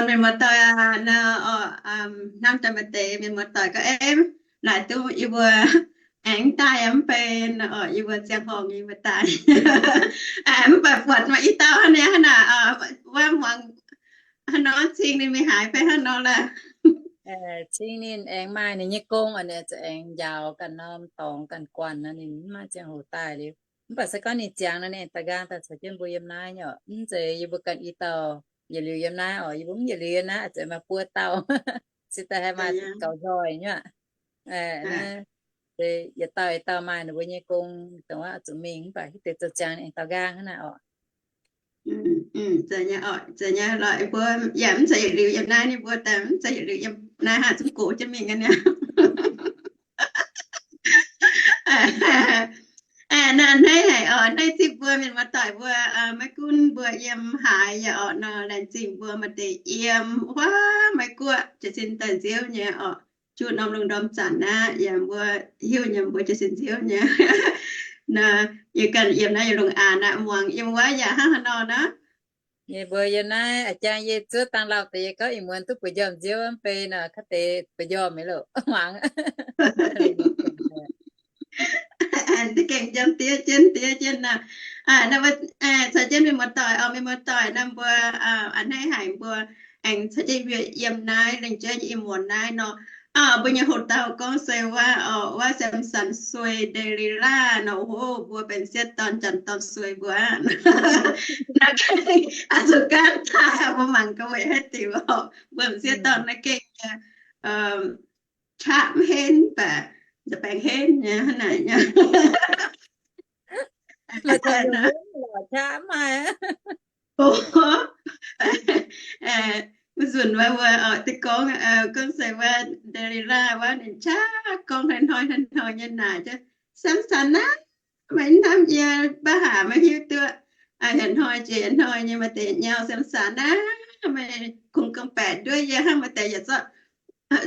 Mienh muoz-doic aac, hnamv daaih maaih deix mienh muoz-doic gorngv, Eix, naaic duqv yie mbuo aengx daaih yaac mv bei, yie mbuo ziangh horngh yie mbuo daaih, mv baac buatc maaih i dauh hnangv naaic, hnangv naaic, wuov muangx hnangv nor cing ninh mingh haaix fai hnangv nor laaix. Cing ninh aengx maaih ninh nyei gong, ninh aengx njaaux ganh norm dorngx ganh guanh nor, ninh mv maaih ziangh hoc daaih liuz. Mv baac se gorngv ninh ziangx nor, ninh da'nqaang daaih caux jienv mbuo yiem naaiv nyei oc. Mv zeiz yie mbuo ganh i dauh yietc liuz yiem naaiv oc. Yie mbuo mv yietc liuz yiem naaiv, zuqc maaih buo dauh, se daaih haih maaih gauh nzoih nyei aqv. Yietc dauh yietc dauh maaih ninh mbuo nyei gong, dongh wuov zuqc mingh, mv baac hiuv deix zoux ziangx ninh da'nqaang hnangv naaic oc. Zeiz nyei, zeiz nyei lorqc. Mbuo yaac mv zeiz yietc liuz yiem naaiv, ninh mbuo daaih mv zeiz yietc liuz yiem naaiv, haih zungv gox jienv mingh aqv niaa. Naaiv haic oc, hneiv zingh mbuo mienh muoz-doic mbuo, maiv gunv mbuo yiem haaix yaac oc nor, laengz zingh mbuo maaih deix yiem wuov Meiv Guoqv jiez sin daaih nziouv nyei oc. Juqv norm lungh ndorm zanc aqv, yaac mbuo hiuv nyei mbuo jiez sin nziouv nyei. Nor, yie ganh yiem naaiv yiem lungh aanx aqv, muangx yiem wuov yaac hnangv haaix nor nor. Yie mbuo yiem naaiv a'jang yie zuov dangh lauh deix yie gorngv ih muonz duqv buoz-njormh nziouv mv bei nor, kaav deix buoz-njormh mingh loh, muangx. Aengx gengh njormh diev jienv diev jienv nor. Caux jienv mienh muoz-doic oc, mienh muoz-doic nor mbuo a'hneiv haic mbuo aengx caux jienv yiem naaiv lengc jeiv nyei ih muonz naaiv nor. Mbuo nyei hoc dauh gorngv se wuov, wuov Samson suei Delilaa nor, o, mbuo benx sieqv dorn, janx dorn suei mbuo aqv. Naaiv gengh aqv zuqc gaanv daaih mbuo mangc gaax weic haaix diuc oc, mbuo benx sieqv dorn naaiv gengh nyei qaqv mv henv, mv baac nza baengx henv nyei hnangv naaic nyei. Qaqv mv maaih. Mbuo nzunc wuov mbuo oix duqv gorngv, gorngv se wuov Delilaa wuov ninh qaqv gorngv hnoi-hnoi hnoi-hnoi nyei naaic, Samson aah, meih hnamv yie mv baac haaix meih hiuv duqv, yietc hnoi jiex yietc hnoi nyei maaih deix nyau, Samson aah, meih kungx gong-baeqc nduov yie hnangv, maaih deix yaac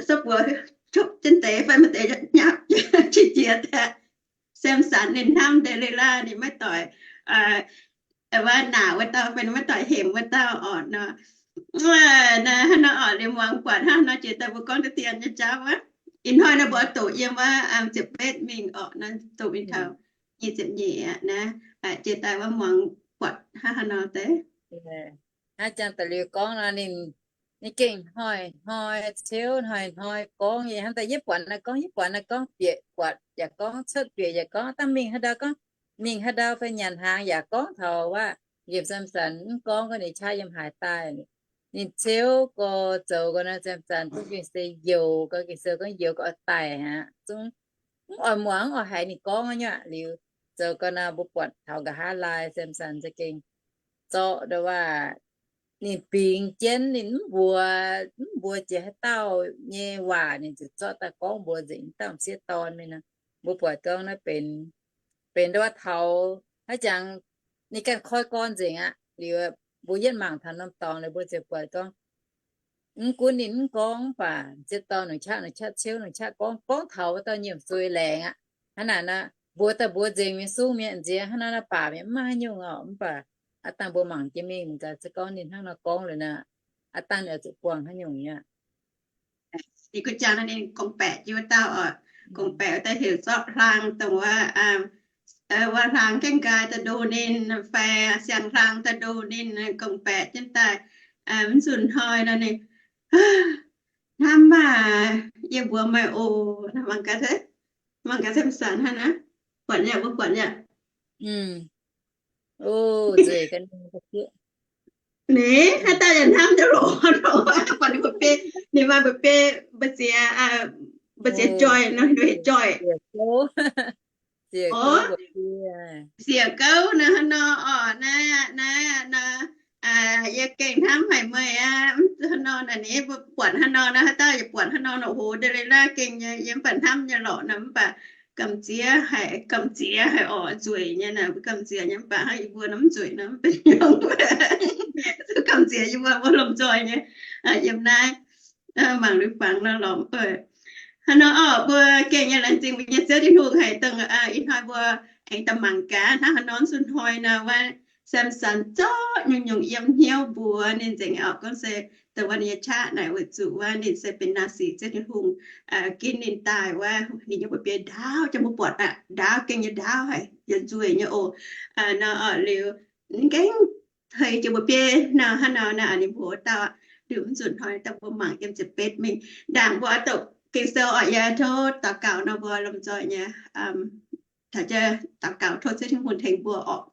zorqv buoz copv jienv deix fai maaih deix nyapv qiex jiez daaih. Samson ninh hnamv Delilaa, ninh maiv doic wuov naaic wuov dauh fai ninh maiv doic hemx wuov dauh oc nor. Naaiv hnangv nor oc, liuz muangx buatc hnangv nor jiex daaih mbuo gorngv duqv dien nyei jauv wuov. Ih hnoi nor mbuo doqc yiem wuov ziepc betv mingh oc, nor doqc mingh taux nyic ziepc nyeic aqv naaiv. Jiex daaih wuov muangx buatc hnangv haaix nor deix. Hnangv jangx da'liuz gorngv nor, ninh, ninh gengh hnoi-hnoi ciouv, hnoi-hnoi gorngv nyei. Hnangv daaih yie buatc naaiv gorngv, yie buatc naaiv gorngv bieqc buatc yaac gorngv, cuotv bieqc yaac gorngv, dangh mingh haaix ndau gorngv, mingh haaix ndau fai nyanc hnaangx yaac gorngv taux wuov, nqemh Samson mv gorngv gorngv ninh qaqv yiem haaix daaih. Ninh ciouv gorx zoux gorx nor, Samson zungv gengh se youx gau, Ging-Sou gorngv youx gau oix daic aqv. Zungv mv oix muangx, mv oix haiz ninh gorngv nyei aqv. Liuz zoux gau nor, mbuo buatc taux nqa'haav laai Samson za'gengh zorqv nduov waac, ninh bingx jienv, ninh mv mbuox, mv mbuox jiex haaix dauh nyei waac, ninh ziouc zorqv daaih gorngv mbuox nzengc dauh m'sieqv dorn mingh nor. Mbuo buatc gorngv naaiv benx, benx nduov waac taux haaix jangx ninh ganh koi gorn nzengc aqv. Liuz mbuo yietv mangc taux norm dorngx liuz mbuo ziouc buatc gorngv, mv gunv ninh mv gorngv mv baac m'sieqv dorn longc qaqv, longc qaqv ciouv, longc qaqv gorngv, gorngv taux wuov dauh nyiemc zuiz laengz aqv. Hnangv naaic nor, mbuox daaih mbuox nzengc mingh sung mi'aqv, nziex hnangv naaiv naaiv baac mi'aqv, mv maaih haaix nyungc orqc. Mv baac aav dangh mbuo mangc jienv mingh, mv gaax se gorngv ninh hnangv nor gorngv liuz nor, aav dangh ninh oix zuqc buangh haaix nyungc mi'aqv. Ninh gunv jangx naaiv ninh gorngv-baeqc jienv wuov dauh oc, gorngv-baeqc wuov dauh heuc zorqv hlaang dongh wuov, wuov hlaang gaengh nqaai daaih ndoh ninh fai siang-hlaang daaih ndoh ninh, gorngv-baeqc jienv daaih, mv nzunc hnoi nor ninh hnamv maah, yie mbuox meih oc, mangc gaax, mangc gaax Samson hnangv naaiv, buatc nyei, mbuo buatc nyei. Ninh haaix dauh yaac hnamv nyei lorqc, buatc ninh mbuo biei, ninh maaih mbuo biei, mbu'ziex, mbu'ziex joih nor, joih. Siec gouv nor, hnangv nor orqc, naaiv, naaiv nor, yie gengh hnamv haic meih aqv. Hnangv nor naaic, ninh mbuo buatc hnangv nor nor, haaix dauh yaac buatc hnangv nor nor, hoz, Nde^li^laa gengh nyei, yie mv baac hnamv nyei lorqc nor, mv baac gamh nziex haic, gamh nziex haic orqc, nzueic nyei naaic, mbuo gamh nziex nyei, mv baac hnangv yie mbuo nor mv nzueic nor, mv benx hnyouv, gamh nziex yie mbuo, mbuo lomh nzoih nyei, yiem naaiv mangc liuz fangx nor lorqc. Hnangv nor orqc, mbuo gengh nyei laengz zingh mbuo nyei Ziouv Tin-Hungh haic dongh ih hnoi mbuo aengx daaih mangc gaax hnangv haaix nor nzunc hnoi nor, wuov Samson zorqv nyungc-nyungc yiem hnyouv mbuox ninh nzengc orqc. Gorngv se dongh wuov ninh nyei qaqv naaic weic zuqc wuov ninh se benx naaic sic Ziouv Tin-Hungh ginv ninh daaih wuov, ninh nyei mbuo biei ndaauv, jangx mbuo buatc aqv, ndaauv gengh nyei ndaauv haic, yaac nzueic nyei oc. Nor orqc liuz, ninh gengh heix jiex mbuo biei nor, hnangv nor naaic ninh mbuox dauh, liuz mv nzunc hnoi daaih mbuo mangc yiem ziepc betv mingh. Ndaangc mbuo oix doqc Ging-Sou orqc, yie tov daux gaux nor mbuo lomh nzoih nyei taux daux gaux tov Ziouv Tin-Hungh tengx mbuo orqc.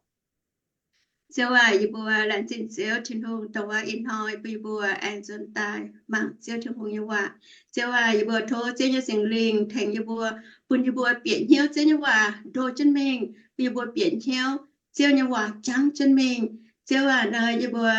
Ziouv aac, yie mbuo laengz zingh Ziouv Tin-Hungh dongh wuov ih hnoi bun yie mbuo aengx nzuonx daaih mangc Ziouv Tin-Hungh nyei waac. Ziouv aac, yie mbuo tov Ziouv nyei Singx Lingh tengx yie mbuo, bun yie mbuo bieqc hnyouv Ziouv nyei waac ndoh jienv mingh, bun yie mbuo bieqc hnyouv Ziouv nyei waac jangv jienv mingh. Ziouv aac, nor yie mbuo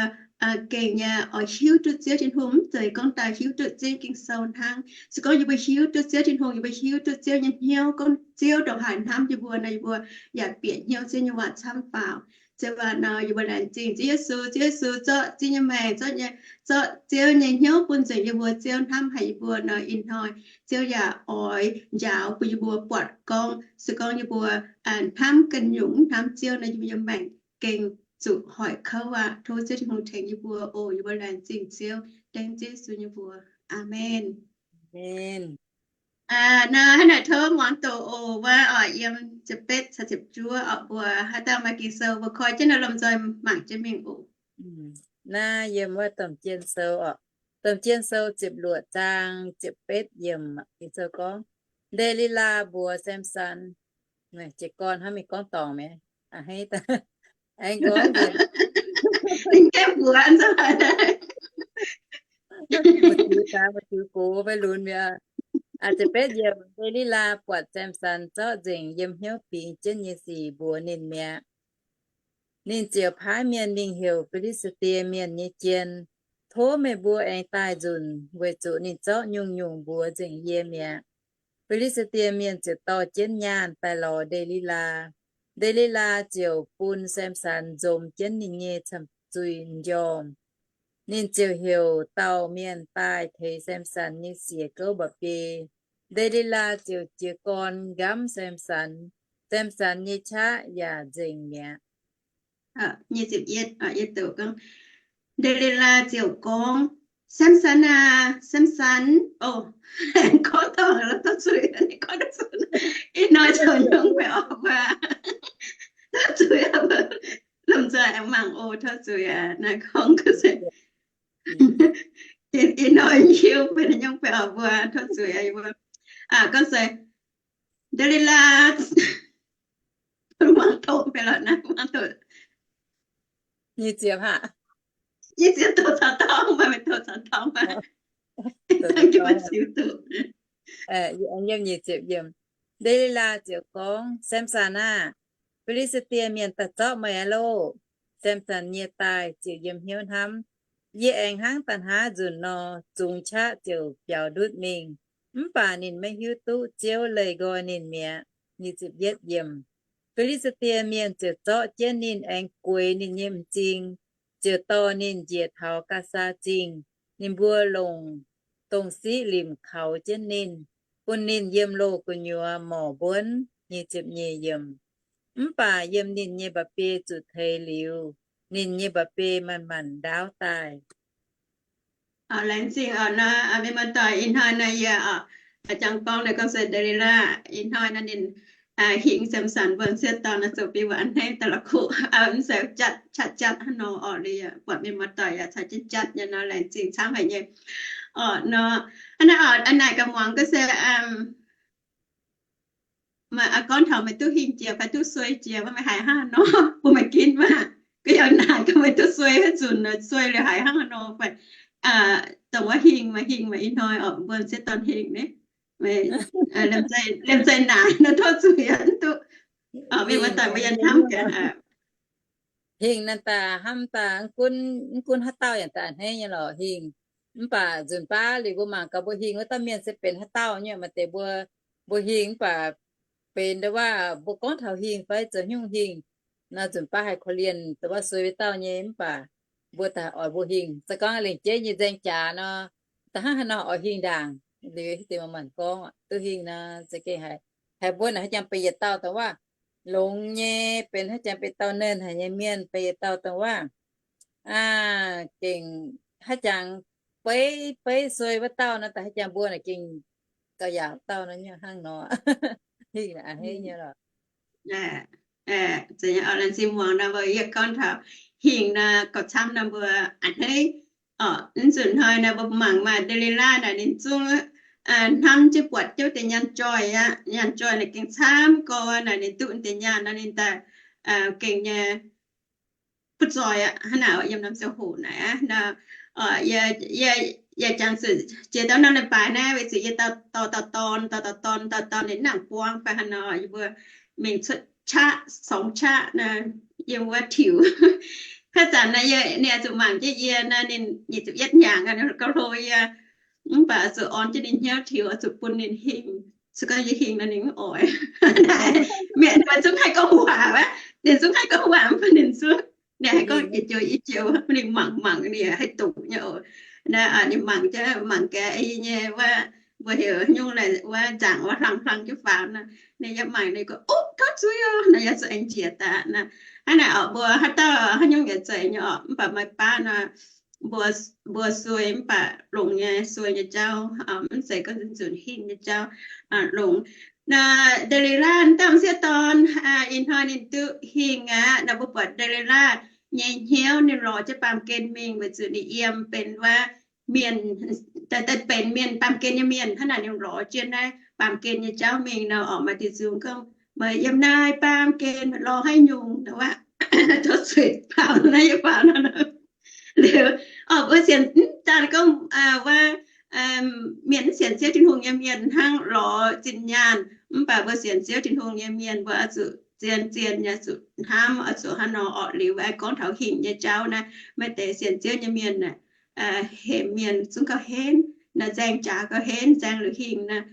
gengh nyei oix hiuv duqv Ziouv Tin-Hungh, mv zeiz gorngv daaih hiuv duqv Ziouv Ging-Sou hnangv. Se gorngv yie mbuo hiuv duqv Ziouv Tin-Hungh, yie mbuo hiuv duqv Ziouv nyei hnyouv, gorngv Ziouv ndongc haaix hnamv yie mbuo nor, yie mbuo yaac bieqc hnyouv Ziouv nyei waac camv faaux. Ziouv aac, nor yie mbuo laengz zingh Ziouv Yesu. Ziouv Yesu zorqv Ziouv nyei maengc, zorqv nyei, zorqv Ziouv nyei hnyouv bun nzengc yie mbuo. Ziouv hnamv haic yie mbuo nor, ih hnoi Ziouv yaac oix njaaux bun yie mbuo buatc gorngv se gorngv yie mbuo hnamv ganh nyungc, hnamv Ziouv nor, yie mbuo nyei maengc gengh zuqc hoic kouv aqv. Tov Ziouv Tin-Hungh tengx yie mbuo oc. Yie mbuo laengz zingh Ziouv, dengv Ziouv Yesu nyei mbuox. Aamen. Nor hnangv naaic tov muangx doqc oc. Wuov oc, yiem ziepc betv caux ziepc juov oc, mbuo haaix dauh maaih Ging-Sou mbuo koi jienv nor lomh nzoih mangc jienv mingh oc. Naaiv yiem wuov Domh Jien Sou oc. Domh Jien Sou ziepc luoqc zaang ziepc betv yiemc, Ging-Sou gorngv, Nde^li^laa mbuox Samson, jiez gorn hnangv mingh gorngv dorngc mi'aqv. Aengx gorngv, ninh gaengh mbuox, mbuo ziux gox fai lunx mi'aqv. Ziepc betv yiemc, Nde^li^laa buatc Samson zorqv nzengc yiem hnyouv bingx jienv nyei sic mbuox ninh mi'aqv. Ninh ziouc paaiv mienh mingh heuc Fi^li^saa^die Mienh nyei jien, Tov meih mbuo aengx daaih nzunc, weic zuqc ninh zorqv nyungc-nyungc mbuox nzengc yie mi'aqv. Fi^li^saa^die Mienh ziouc dorh jienv nyaanh daaih lorz Nde^li^laa. Nde^li^laa ziouc bun Samson nzom jienv ninh nyei camv-zuih m'njormh. Ninh ziouc heuc dauh mienh daaih teix Samson nyei siec gouv mba'biei. Nde^li^laa ziouc jiez gorn nqamv Samson. Samson nyei qaqv yaac nzengc mi'aqv. Nde^li^laa ziouc gorngv, Samson aac, Samson. Gorngv dorngc, tov zuiz, ih hnoi zoux nyungc mv baac oix mbuo, tov zuiz, lomh nzoih mangc oc, tov zuiz aac. Naaiv gorngv se ih hnoi hiuv mv baac oix mbuo, tov zuiz aac. Gorngv se Nde^li^laa, mangc doqc mv baac lorqc, naaiv mangc doqc. Nyic ziepc aqv. Nyic ziepc doqc caux dorngx mv baac Yie aengx yiem nyic ziepc yiemc. Nde^li^laa ziouc gorngv, Samson aah! Fi^li^saa^die Mienh daaih zorqv meih aqv loh! Samson nyei daaih ziouc yiem hnyouv hnamv, Yie aengx hnangv da'hnangv nzunc nor, zungx qaqv ziouc biaux ndutv mingh. Mv baac ninh maiv hiuv duqv Ziouv leih nqoi ninh mi'aqv. Fi^li^saa^die Mienh ziouc zorqv jienv ninh aengx gueix ninh nyei m'zing, ziouc dorh ninh njiec taux Gaasa Zingh. Ninh mbuo longc dongh siqv limc kaux jienv ninh, bun ninh yiem loh gu'nyuoz morc mbuonv. Mv baac yiem ninh nyei mba'biei zuqc teix liuz, ninh nyei mba'biei manc-manc ndaauv daaih. Laengz zingh oc nor, mienh muoz-doic, ih hnoi nor yie oc, jangx gorngv naaiv gorngv se Nde^li^laa, ih hnoi nor ninh hingh Samson mbuo m'sieqv dorn nor zoux bun mbuo a'hneiv daaih la'kuqv, mv zeiz jatv qaqv jatv hnangv nor oc, liuz buatc mienh muoz-doic yaac caux jienv jatv nyei nor, laengz zingh camv haic nyei oc nor. Hnangv naaiv oc, naaic gaax muangx gorngv se gorngv taux meih duqv hingh jiex fai duqv suei jiex, meih haiz hnangv haaix nor bun meih ginv maah? Gorngv yaac naaic gorngv meih duqv suei haaix nzunc, suei liuz haiz hnangv haaix nor fai dongh wuov hingh, meih hingh meih ih hnoi oc, mbuo m'sieqv dorn hingh ni, liemh zeih naaic nor tov zuiz mv duqv. Mienh muoz-doic mbuo yaac hnamv gaax. Hingh naaiv daaih hnamv daaih mv gunv, mv gunv haaix dauh yaac daaih a'hneiv nyei lorqc hingh. Mv baac nzunc baav liuz mbuo mangc gaax mbuo hingh wuov dauh mienh se benx haaix dauh nyei, maaih deix mbuo, mbuo hingh mv baac benx ndo wuov mbuo gorngv taux hingh fai zoux haaix nyungc hingh nor, nzunc baav haih korv-lienh ndo wuov suei wuov dauh nyei. Mv baac mbuo daaih oix mbuo hingh, se gorngv lengc jeiv nyei nzaeng jaax nor, da'hnangv haaix nor oix hingh ndaangc. Liuz hiuv deix manc-manc gorngv duqv hingh nor za'gengh haiz, haiz mbuo naaic haaix jangx benx yietc dauh dongh wuov longx nyei, benx haaix jangx benx dauh nernh haic nyei mienh, benx yietc dauh dongh wuov gengh haaix jangx beiv beiv suei wuov dauh nor, da'haaix jangx mbuo naaic gengh gauh yaauc dauh nor, hnangv nor. Hingh a'hneiv nyei lorqc. Zeiz nyei oc, laengz zingh muangx nor, mbuo yie gorngv taux hingh nor, gauh camv nor mbuo a'hneiv oc. Mv nzunc hnoi nor mbuo mangc maaih Nde^li^laa naaic ninh zungv hnamv jienv buatc jienv deix nyaanh joih aqv. Nyaanh joih naaic gengh camv gorx naaic, ninh duqv deix nyaanh nor ninh daaih gengh nyei butv zoih aqv. Hnangv naaic yiem norm ziangh hoc naaic aqv, yie jangx zuqc jiex dauh norm leiz-baaix naaiv, weic zuqc yie dorh dauh dorn, dorh dauh dorn, dauh dorn ninh nangc buang fai haaix nor, yie mbuo mingh cuotv qaqv, sorngx qaqv nor, yiem wuov tiux. Haaix zanc nor, ninh oix zuqc mangc jienv yie nor, ninh nyic ziepc yietv hnyangx gauh hlo yie, mv baac oix zuqc orn jienv ninh hnyouv tiux, oix zuqc bun ninh hingh. Se gorngv yie hingh nor ninh mv oix. Mienh mv zungv haih gorngv waac aqv, ninh zungv haih gorngv waac, mv baac ninh zungv, ninh haih gorngv i joux i joux, ninh mangc mangc ninh haih doqc nyei oc. Naaiv ninh mangc jienv mangc gaax nyei wuov, mbuo heuc haaix nyungc wuov nzaangc wuov hlang hlang jienv faaux nor, ninh yaac mangc ninh gorngv, Ov, tov zuiz oc, naaiv yaac zuqc aengx njiec daaih nor. Hnangv naaic oc, mbuo haaix dauh haaix nyungc yaac zeiz nyei oc, mv baac meih baav nor, mbuo, mbuo suei mv baac longx nyei, suei nyei jauv, mv zeiz gorngv nzunc hingh nyei jauv, longx. Nde^li^laa dauh m'sieqv dorn, ih hnoi ninh duqv hingh aqv. Nor mbuo buatc Nde^li^laa nyei hnyouv, ninh lorz jienv baamh gen mingh weic zuqc ninh yiem benx wuov mienh, daaih benx mienh baamh gen nyei mienh hnangv naaic, ninh lorz jienv naaiv baamh gen nyei jauv mingh nor, oc, maaih deix nzung gorngv, Meih yiem naaiv baamh gen lorz haaix nyungc? Nor wuov, tov zuiz faaux naaiv yie faaux nor. Liuz, oc, mbuo sienx, mv daan gorngv wuov mienh mv sienx Ziouv Tin-Hungh nyei mienh hnangv lorz zinh nyaanh, mv baac mbuo sienx Ziouv Tin-Hungh nyei mienh mbuo oix zuqc zien zien nyei, zuqc hnamv, oix zuqc hnangv nor orqc. Liuz mbuo gorngv taux hingh nyei jauv naaiv, maaih deix sienx Ziouv nyei mienh aeqv, hemx mienh zungv gauh henv, naaiv nzaeng jaax gauh henv, nzaeng liuz hingh naaiv,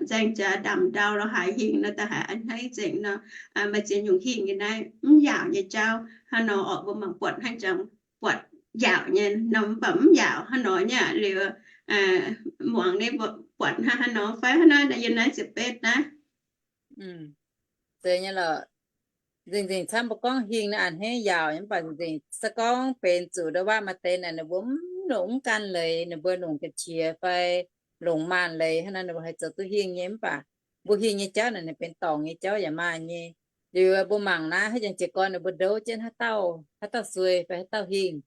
nzaeng jaax ndamc ndau lorz haaix hingh naaiv da'haaix a'hneiv nzengc nor, maaih ziex nyungc hingh nyei naaiv mv yaauc nyei jauv hnangv nor orqc. Mbuo mangc buatc hnangv jangx buatc yaauc nyei nor, mv baac mv yaauc hnangv nor nyei aqv. Liuz muangx naaiv buatc hnangv haaix nor fai hnangv naaiv yiem naaiv ziepc betv naaiv. Zeiz nyei lorqc. Nzengc-nzengc camv mbuo gorngv hingh naaiv a'hneiv yaauc nyei, mv baac nzengc-nzengc se gorngv benx zuqc ndo waac maaih deix naaic ninh mbuo mv longc mv gan leiz, ninh mbuo longc ga'qiex fai longc maanh leiz hnangv naaiv ninh mbuo haih zoux duqv hingh nyei. Mv baac mbuo hingh nyei jauv naaic ninh benx dorngc nyei jauv yaac maaih nyei. Liuz mbuo mangc naaiv haaix jangx jiez gorn ninh mbuo ndouv jienv haaix dauh, haaix dauh suei fai haaix dauh hingh.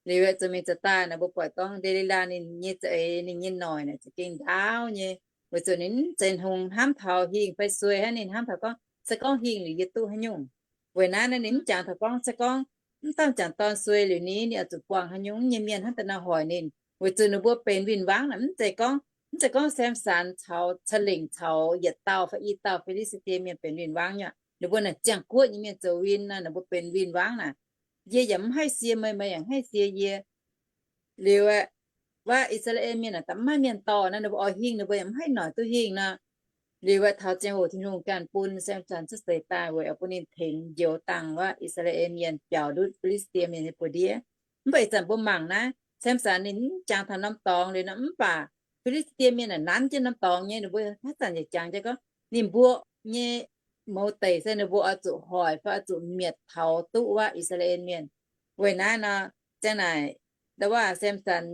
Liuz zuqc mingh zuqc daaih naaic mbuo buatc gorngv Nde^li^laa ninh nyei za'eix, ninh nyei noic naaic za'gengh ndaauv nyei, weic zuqc ninh mv zeiz hngongx hnamv taux hingh fai suei hnangv. Ninh hnamv taux gorngv se gorngv hingh liuz yie duqv haaix nyungc. Weic naaiv naaiv ninh mv jangx taux gorngv se gorngv mv dauh m'jangc dorn suei liuz ni, ninh oix zuqc buangh haaix nyungc nyei mienh hnangv daaih nor hoic ninh, weic zuqc ninh mbuo benx win-wangv naaic mv zeiz gorngv Mv zeiz gorngv Samson caux, ca'lengc caux yietc dauh fai i dauh Fi^li^saa^die Mienh benx win-wangv nyei. Ninh mbuo naaic ziangh guoqv nyei mienh zoux win nor, ninh mbuo benx win-wangv naaic. Yie yaac mv haih sie meih, meih yaac mv haih sie yie. Liuz aeqv, waac I^saa^laa^en Mienh naaic da'mv maaih mienh dorh nor, ninh mbuo oix hingh ninh mbuo yaac mv haih noic duqv hingh nor. Liuz aeqv, taux ziangh hoc Tin-Hungh ganh bun Samson cuotv seix daaih weic oix bun ninh tengx njoux dangh waac I^saa^laa^en Mienh biaux ndutv Fi^li^saa^die Mienh nyei buoz-ndiev. Mv baac ih zanc mbuo mangc naaiv, Samson ninh mv jangx taux norm dorngx liuz nor, mv baac Fi^li^saa^die Mienh naaic nanv jienv norm dorngx nyei, ninh mbuo haaix zanc yaac jangx jienv gorngv ninh mbuo nyei mouz deic se ninh mbuo oix zuqc hoic fai oix zuqc mietc taux duqv waac I^saa^laa^en Mienh. Weic naaiv nor, ziang naaic, ndau waac Samson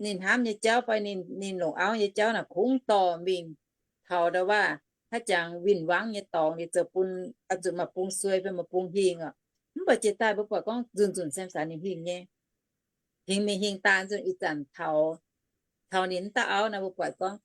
ninh hnamv nyei jauv fai ninh, ninh longc auv nyei jauv naaic kungx dorh mingh taux ndau waac haaix jangx win-wangv nyei dorngx liuz zoux bun, oix zuqc maaih bung suei fai maaih bung hingh oc. Mv baac jiex daaih mbuo buatc gorngv nzunc nzunc Samson ninh hingh nyei. Hingh mingh hingh daaih nzunc ih zanc taux, taux ninh mv dauh auv nor mbuo buatc gorngv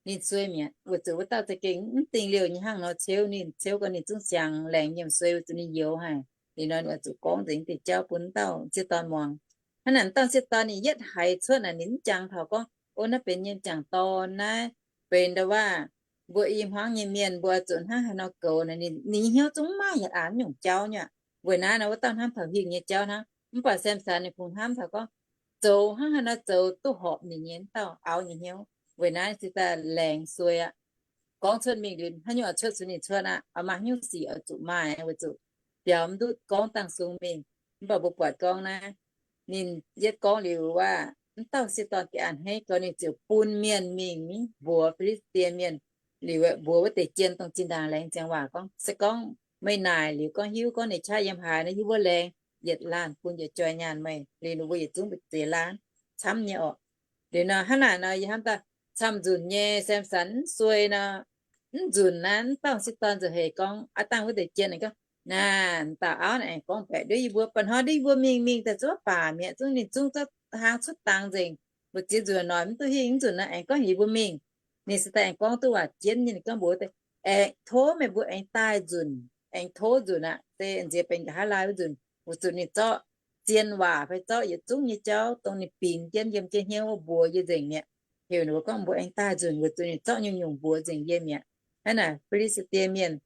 ninh suei mi'aqv, weic zuqc wuov dauh za'gengh mv dingh liouh nyei hnangv nor ceuv ninh, ceuv gau ninh zungv siang laengz nyiemc suei weic zuqc ninh youx haic. Liuz nor ninh oix zuqc gorngv nzengc deix jauv bun wuov dauh sieqv dorn muangx. Hnangv naaic wuov dauh sieqv dorn ninh yietv haiz cuotv naaic ninh mv jangx taux gorngv, o, naaiv benx yiem jangc dorn naaiv, benx ndau waac mbuo i hmuangv nyei mienh, mbuo zuqc hnangv haaix nor goux naaic, ninh, ninh nyei hnyouv zungv mv maaih yietc aqv nyungc jauv nyei. Weic naaiv nor wuov dauh hnamv taux hingh nyei jauv hnangv. Mv baac Samson ninh kungx hnamv taux gorngv zoux hnangv haaix nor zoux duqv horpc ninh nyei wuov dauh auv nyei hnyouv. Weic naaiv se daaih laengz suei aqv. Gorngv cuotv mingh liuz haaix nyungc oix cuotv zuqc ninh cuotv aqv. Oix maaih haaix nyungc sic oix zuqc maaih weic zuqc biaux mv ndutv gorngv dangh sung mingh. Mv baac mbuo buatc gorngv naaiv, ninh yietv gorngv liuz waac, mv dauh sieqv dorn ga'hneiv gau ninh ziouc bun mienh mingh mbuox Fi^li^saa^die Mienh. Liuz mbuox wuov deix jien dongh zinh ndaangc laengz ziangx waac gorngv, se gorngv meih naaic liuz gorngv hiuv gorngv ninh qaqv yiem haaix nor, hiuv wuov laengz yietc laanh bun yietc joih nyaanh meih. Liuz ninh mbuo yietc zungv mbu'ziex laanh camv nyei orqc. Liuz nor hnangv naaic nor yie hnamv daaih camv nzunc nyei Samson mv suei nor, mv nzunc naaiv mv dauh sieqv dorn nzauc heix gorngv, aav dangh wuov deix jien gorngv, naaic dauh auv naaic aengx gorngv baeqc nduov yie mbuo, ba'hnoi nduov yie mbuo mingh mingh daaih zuov baac mi'aqv, zungv ninh zungv zorqv hlang cuotv dangx nzengc, mbu'ziex nzunc noic mv duqv hingh, mv nzunc naaiv aengx gorngv heuc yie mbuo mingh. Ninh se daaih aengx gorngv duqv waac jienv nyei, ninh gorngv mbuox deix, aengx tov meih mbuo aengx daaih nzunc, aengx tov nzunc aqv, se nziex benx nqa'haav laai wuov nzunc, weic zuqc ninh zorqv zien waac fai zorqv yietc zungv nyei jauv dongh ninh binx jienv yiem jienv hnyouv wuov mbuox yie nzengc mi'aqv. Heuc ninh mbuo gorngv mbuo aengx daaih nzunc weic zuqc ninh zorqv nyungc-nyungc mbuox nzengc yie mi'aqv. Hnangv naaic Fi^li^saa^die Mienh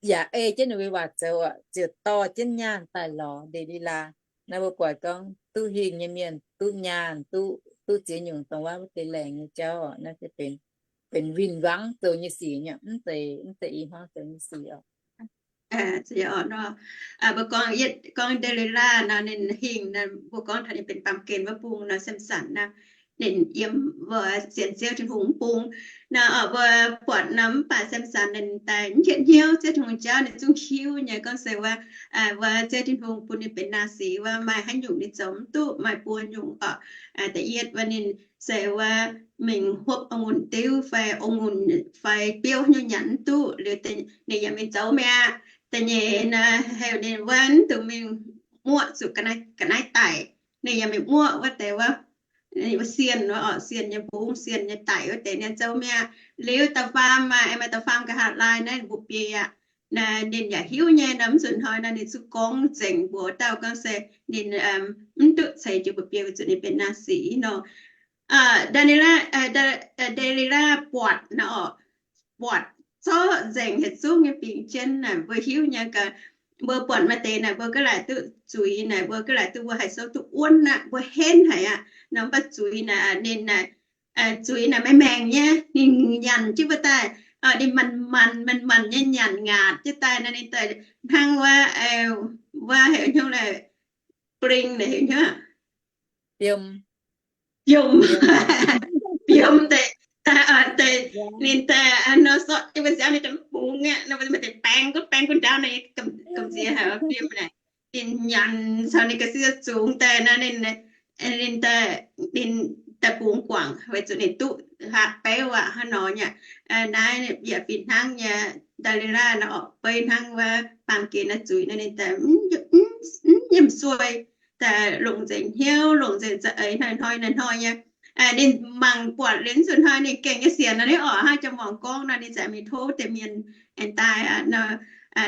yaac ei jienv ninh mbuo waac zoux oc, ziouc dorh jienv nyaanh daaih lorz Nde^li^laa. Naaiv mbuo buatc gorngv duqv hingh nyei mienh duqv nyaanh, duqv, duqv ziex nyungc dongh wuov deix laengz nyei jauv oc. Naaiv se benx, benx win-wangv zoux nyei sic nyei, mv zeiz, mv zeiz i hmuangv zoux nyei sic oc. Mbuo gorngv, gorngv Nde^li^laa nor ninh hingh nor, mbuo gorngv taux ninh benx baamh gen wuov bung nor, Samson nor, ninh yiem wuov sienx Ziouv Tin-Hungh wuov bung nor, mbuo buatc nor mv baac Samson ninh daaih mv hietv hnyouv Ziouv Tin-Hungh jauv, ninh zungv hiuv nyei gorngv se wuov, wuov Ziouv Tin-Hungh bun ninh benx naaz-six wuov maaih haaix nyungc ninh zoux mv duqv, maaih buo nyungc oc. Da'yietv wuov ninh se wuov mingh hopv ong-ngunc diuv fai ong-ngunc fai biouv haaix nyungc nyanc mv duqv liuz, ninh yaac mingh zoux mi'aqv. Da'nyeic nor heuc ninh wuov mv dungx mingh muoqv zuqc ga'naaiv daic, ninh yaac mingh muoqv wuov deix wuov, wuov sienh wuov oc, sienh nyei mbungv, sienh nyei daic wuov deix ninh zoux mi'aqv. Liuz da'faam, maaih da'faam nqa'haav laai naaiv mbuo biei aqv. Ninh yaac hiuv nyei nor, mv nzunc hnoi nor ninh zungv gorngv nzengc mbuox dauh gorngv se ninh mv duqv ceix jienv mbuo biei weic zuqc ninh benx naaz-six nor. Nde^li^laa, Nde^li^laa buatc nor oc, buatc zorqv nzengc haaix zungv nyei bingx jienv naaic, mbuo hiuv nyei gaax. Mbuo buatc maaih deix naaic mbuo gaav laaic duqv zuiz naaic, mbuo gaav laaic duqv mbuo haiz sou duqv wuonv aqv, mbuo henv haic aqv nor, mv baac zuiz naaic ninh naaic, zuiz naaic maengx maengx nyei, ninh nyanc jienv mbuo daaih, ninh manc manc manc manc nyei nyanc ngaatc jienv daaih nor, ninh daaih hnangv wuov, wuov heuc hnyouv naaic, bling naaic heuc hnyouv biom, biom, biom deix, deix, ninh daaih nor sortv jienv mbuo nziaamv ninh daaih mv bungx aqv nor, mbuo maaih deix baeng gunv baeng gunv ndaauv naaic, gamh nziex haic biom naaic. Ninh nyanc caux ninh ga'sie zungx daaih nor, ninh, ninh daaih, ninh daaih bungx guangc weic zuqc ninh duqv hatc beuv aqv hnangv nor nyei. Naaiv yaac fih hnangv nyei, Nde^li^laa nor oc, beiv hnangv wuov baamh gen naaiv zuiz nor, ninh daaih mv nyiemc suei, daaih longc nzengc hnyouv, longc nzengc za'eix hnoi-hnoi hnoi-hnoi nyei. Ninh mangc buatc liuz nzunc hnoi ninh gengh nyei sienx nor, ninh oc hnangv jang-muangx gorngv nor, ninh za'gengh mingh tov deix mienh aengx daaih nor,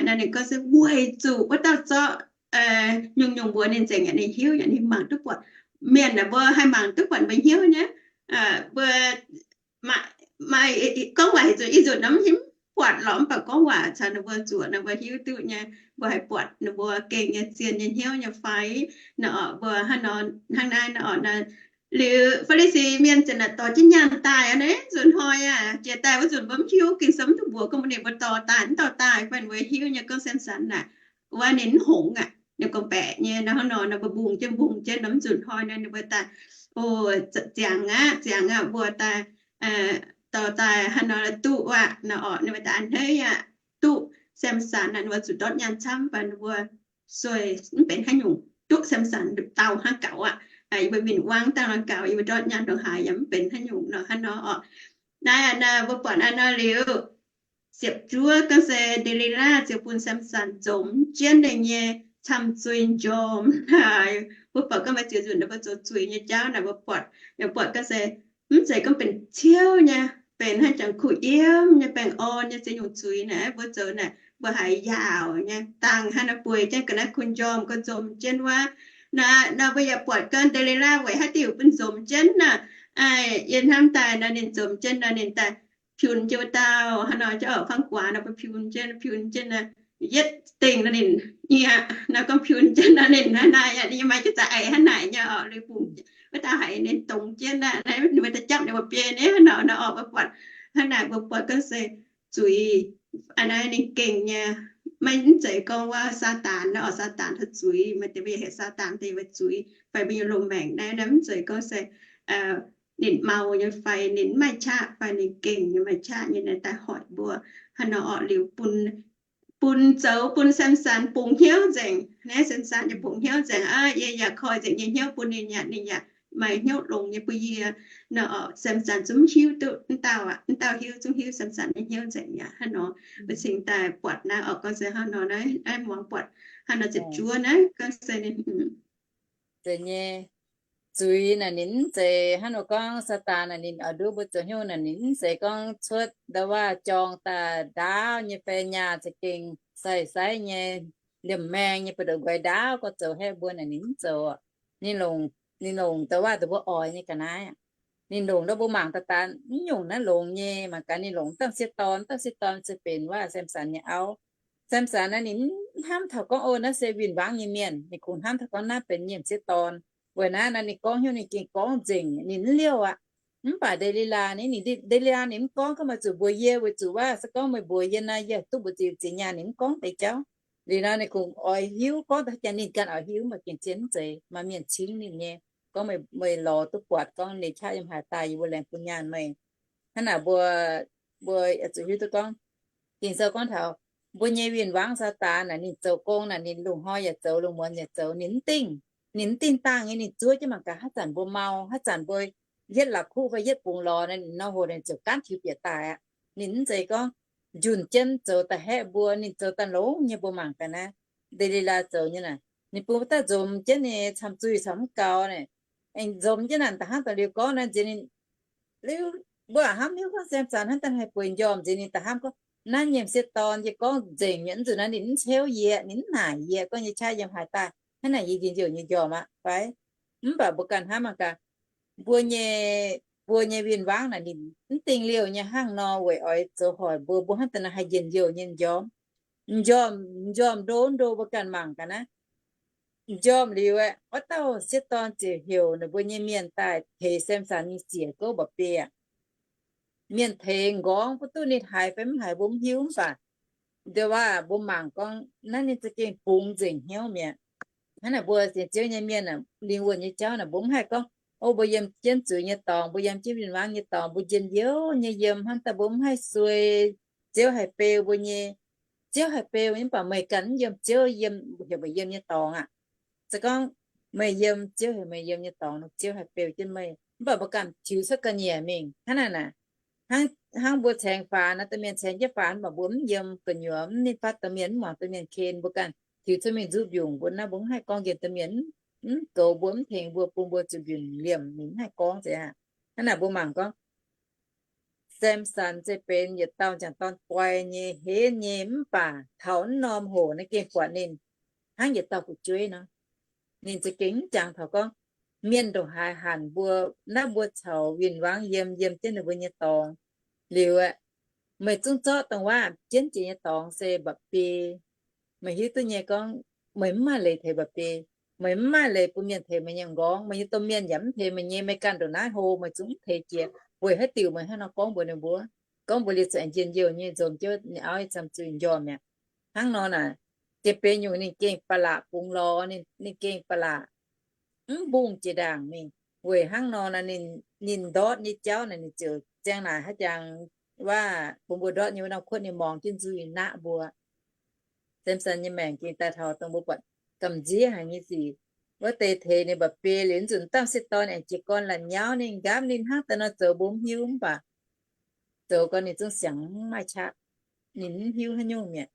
ninh gorngv se weic zuqc wuov dauh zorqv nyungc-nyungc mbuox ninh nzengc aqv, ninh hiuv aqv, ninh mangc duqv buatc. Mienh aah, mbuo haih mangc duqv buatc mbuo hnyouv nyei. Mbuo maaih gorngv waac haaix zanc, ih zanc nor mv hiuv buatc lorqc, mv baac gorngv waac caux ninh mbuo zuoqc ninh mbuo hiuv duqv nyei, mbuo haiz buatc ninh mbuo gengh nyei, zien nyei, hnyouv nyei fai. Nor mbuo hnangv nor, hnangv naaiv nor, liuz Faa^li^si Mienh ziouc naaic dorh jienv nyaanh daaih aqv. Naaiv nzunc hnoi aqv, jiex daaih wuov nzunc mbuo mv hiuv, Ging-Sou mv duqv mbuox gorngv mbuo ninh mbuo dorh daaih, mv dorh daaih fai mbuo hiuv nyei gorngv Samson naaic, wuov ninh mv hngongx aqv, ninh gorngv-baeqc nyei nor. Hnangv nor nor mbuo mbungh jienv mbungh jienv nor, mv nzunc hnoi nor ninh mbuo daaih, o, ziangx aqv, ziangx aqv, mbuo daaih dorh daaih hnangv nor duqv aqv nor, ninh mbuo daaih a'hneiv aqv, duqv Samson naaic, ninh mbuo zuqc ndortv nyaanh camv, mv baac ninh mbuo sueih mv benx haaix nyungc, duqv Samson dau hnangv gaux aqv. Yie mbuo win-wangv dangh nor gaux, yie mbuo ndortv nyaanh ndongc haaix yaac mv benx haaix nyungc nor, hnangv nor orqc. Naaiv nor mbuo buatc naaiv nor liuz, ziepc juov gorngv se Nde^li^laa ziouc bun Samson nzomx jienv ninh nyei camh zuiz njormh. Mbuo buatc gorngv maaih ziex nzunc naaiv mbuo zoux zuiz nyei jauv naaic, mbuo buatc, mbuo buatc gorngv se mv zeiz gorngv benx ciouv nyei, benx hnangv jangx kuh yiem nyei, baengh orn nyei, ziex nyungc zuiz naaic mbuo zoux naaic, mbuo haiz yaauc nyei dangh hnangv naaiv bueix jienv ga'naaiv kuh njormh, gorngv nzomx jienv wuov. Naaiv nor mbuo yaac buatc gorngv Nde^li^laa weic haaix diuc bun nzomx jienv naaic, yie hnamv daaih nor ninh nzomx jienv nor ninh daaih piun jienv wuov dauh hnangv nor, jauv fangv guaax nor, mbuo piun jienv, piun jienv naaic, yietv dingh nor ninh nyieqc nor, gorngv piun jienv nor ninh hnangv naaic, ninh nyei maaih jienv za'eix hnangv naaic nyei orqc. Liuz bungx wuov dauh haiz ninh dongz jienv naaic, ninh mbuo daaih japv ninh mbuo biei nyei hnangv nor nor orqc. Mbuo buatc hnangv naaic, mbuo buatc gorngv se zuiz a'naaiv ninh gengh nyei. Maiv zeiz gorngv wuov Saadaan nor orqc, Saadaan taux zuiz, maaih deix mbuo yaac heuc Saadaan deix wuov zuiz fai mbuo nyei loz-maengc naaiv, naaiv mv zeiz gorngv se ninh mau nyei fai ninh mv maaih qaqv fai ninh gengh nyei maaih qaqv nyei, ninh daaih hoic mbuo hnangv nor orqc. Liuz bun, bun zoux bun Samson bungx hnyouv nzengc. Naaiv Samson nyei bungx hnyouv nzengc aqv. Yie yaac koi nzengc nyei hnyouv bun ninh aqv, ninh yaac maaih hnyouv longx nyei bun yie nor orqc. Samson zungv hiuv duqv wuov dauh aqv, wuov dauh hiuv, zungv hiuv Samson nyei hnyouv nzengc aqv. Hnangv nor mbuo cingx daaih buatc naaiv orqc, gorngv se hnangv nor naaiv, naaiv muangx buatc hnangv nor ziepc juov naaiv gorngv se ninh Zeiz nyei. Zuiz naaic ninh mv zeiz hnangv nor gorngv Saadaan naaic ninh oix nduov mbuo zoux hnyouv naaic ninh mv zeiz gorngv cuotv nda'waav jorng daaih ndaauv nyei fai nyaah za'gengh sai-saiv nyei, liemh maeng nyei buoz-ndoqv nqoi ndaauv gorngv zoux haeqv mbuo naaic ninh mv zoux. Ninh longc, ninh longc nda'waav dongh mbuo oix nyei ga'naaiv. Ninh longc ndau mbuo mangc daaih daaih mv nyungc naaiv longx nyei. Mangc gaax ninh longc dangh sieqv dorn, dangh sieqv dorn se benx waac Samson nyei auv. Samson naaiv ninh mv hnamv taux gorngv, o, naaiv se win-wangv nyei mienh. Ninh kungx hnamv taux gorngv naaiv benx nyei m'sieqv dorn. Weic naaiv naaiv ninh gorngv hnyouv ninh gengh gorngv nzengc, ninh mv liouh aqv. Mv baac Nde^li^laa, ninh, Nde^li^laa ninh mv gorngv gorngv maaih zuqc mbuox yie, weic zuqc waac se gorngv meih mbuox yie naaiv, yie duqv mbu'ziex ziex nyaanh, ninh mv gorngv deix jauv. Liuz nor ninh kungx oix hiuv, gorngv daaih jangx ninh ganh oix hiuv, mv baac gengh zien mv zeiz maaih mienh cingv ninh nyei. Gorngv meih, meih lorz duqv buatc gorngv ninh qaqv yiem haaix daaih, yie mbuo laengz bun nyaanh meih. Hnangv naaic mbuo, mbuo zuqc hiuv duqv gorngv, Ging-Sou gorngv taux mbuo nyei win-wangv Saadaan naaic, ninh zoux gong naaic, ninh lungh hnoi yaac zoux, lungh muonz yaac zoux, ninh mv dingh, ninh mv dingh dangh nyei. Ninh zuov jienv mangc gaax, haaix zanc mbuo mau, haaix zanc mbuo yietv la'kuqv fai yietv bungx lorz, ninh nor hoc ninh ziouc gaanv tiux bieqc daaih aqv. Ninh mv zeiz gorngv njunh jienv zoux da'haeqv mbuo, ninh zoux daaih longx nyei. Mbuo mangc gaax naaiv, Nde^li^laa zoux nyei naaic, ninh bun wuov dauh nzomz jienv ninh camh zuih caux mv gaux naaic. Aengx nzomz jienv naaic, da'hnangv daaih liuz gorngv naaiv nziex ninh, liuz mbuo hnamv hiuv gorngv Samson hnangv daaih haih bueix njormh nziex ninh da'hnangv gorngv, naaiv nyei m'sieqv dorn yie gorngv nzengc mi'aqv, mv zuqc naaiv ninh mv ceuv yie, ninh mv naaic yie, gorngv nyei qaqv yiem haaix daaih, hnangv naaic yie njien-youh nyei njormh aqv fai? Mv baac mbuo ganh hnamv mangc gaax, mbuo nyei, mbuo nyei win-wangv naaic ninh mv dingh liouh nyei hnangv nor weic oix zoux hoic mbuo, mbuo hnangv daaih naaiv haih njien-youh nyei njormh. Njormh, njormh ndo ndo mbuo ganh mangc gaax naaiv. Njormh liuz aeqv, wuov dauh sieqv dorn ziouc heuc ninh mbuo nyei mienh daaih teix Samson nyei ziec gouv mba'biei aqv. Mienh teix nqorngv bun duqv ninh haiz fai mv haiz mbuo mv hiuv, mv baac ndau wuov mbuo mangc gorngv naaiv ninh za'gengh bungx nzengc hnyouv mi'aqv. Hnangv naaic mbuo sienx Ziouv nyei mienh aeqv, lingh wuonh nyei jauv naaic mbuo mv haih gorngv, o, mbuo yiem jienv zuiz nyei dorngx, mbuo yiem jienv win-wangv nyei dorngx, mbuo njien-youh nyei yiem hnangv daaih, mbuo mv haih suei. Ziouv haih beu mbuo nyei, Ziouv haih beu, mv baac meih ganh mv yiem Ziouv yiem, heuc meih yiem nyei dorngx aqv. Se gorngv meih yiem Ziouv, heuc meih yiem nyei dorngx, Ziouv haih beu jienv meih. Mv baac mbuo ganh tiux cuotv ga'nyiec mingh hnangv naaic naaic. Hnangv, hnangv mbuo caengx faanx naaiv, domh mienh caengx jienv faanx, mv baac mbuo mv yiem gu'nyuoz, mv ninh fatv domh mienh, mv muangx domh mienh ken, mbuo ganh tiux cuotv mingh nzuqv mbiungc mbuo naaiv, mbuo mv haih gorngv nqemh domh mienh, mv, mv goux mbuo, mv tengx mbuo, bun mbuo zuqc mbiunc liemh, ninh mv haih gorngv zeiz aqv. Hnangv naaic mbuo mangc gorngv Samson se benx yietc dauh m'jangc dorn guai nyei, henv nyei, mv baac taux wuov norm hoc naaiv gengh buatc ninh hnangv yietc dauh fu'jueiv nor. Ninh za'gengh mv jangx taux gorngv mienh ndongc haaix hanc mbuo, naaiv mbuo caux win-wangv yiem, yiem jienv ninh mbuo nyei dorngx. Liuz aeqv, meih zungv zorqv dongh waac jienv jiex nyei dorngx se mba'biei. Meih hiuv duqv nyei gorngv, meih mv maaih leiz teix mba'biei. Meih mv maaih leiz bun mienh teix meih nyei m'nqorngv. Meih nyei domh mienh yaac mv teix meih nyei. Meih ganh ndongc naaiv hlo meih zungv mv teix jiex. Weic haaix diuc meih hnangv nor gorngv mbuox ninh mbuo? Gorngv mbuox liuz zuqc aengx njien-youh nyei nzomz jienv ninh auv nyei ziangh zuih njormh mi'aqv. Hnangv nor naaic, jiex benx nyungc ninh gengh ba'laqc bungx lorz, ninh gengh ba'laqc mv mbungh jiex ndaangc mingh. Weic hnangv nor naaic, ninh ndortv nyei jauv naaic ninh ziouc ziang naaic haaix jangx waac bun mbuo ndortv nyei wuov norm kuotv ninh morngx jienv nzuih naqv mbuo. Samson nyei maengc gengh daaih taux dongh mbuo buatc gamh nziev haic nyei sic. Wuov deix teix ninh mba'biei liuz nzunc dauh se dorn aengx jiez gorn la'nyauv ninh nqaamv ninh hnangv daaih nor zoux mbuo mv hiuv mv baac zoux gorn ninh zungv siangx mv maaih qaqv. Ninh mv hiuv haaix nyungc mi'aqv.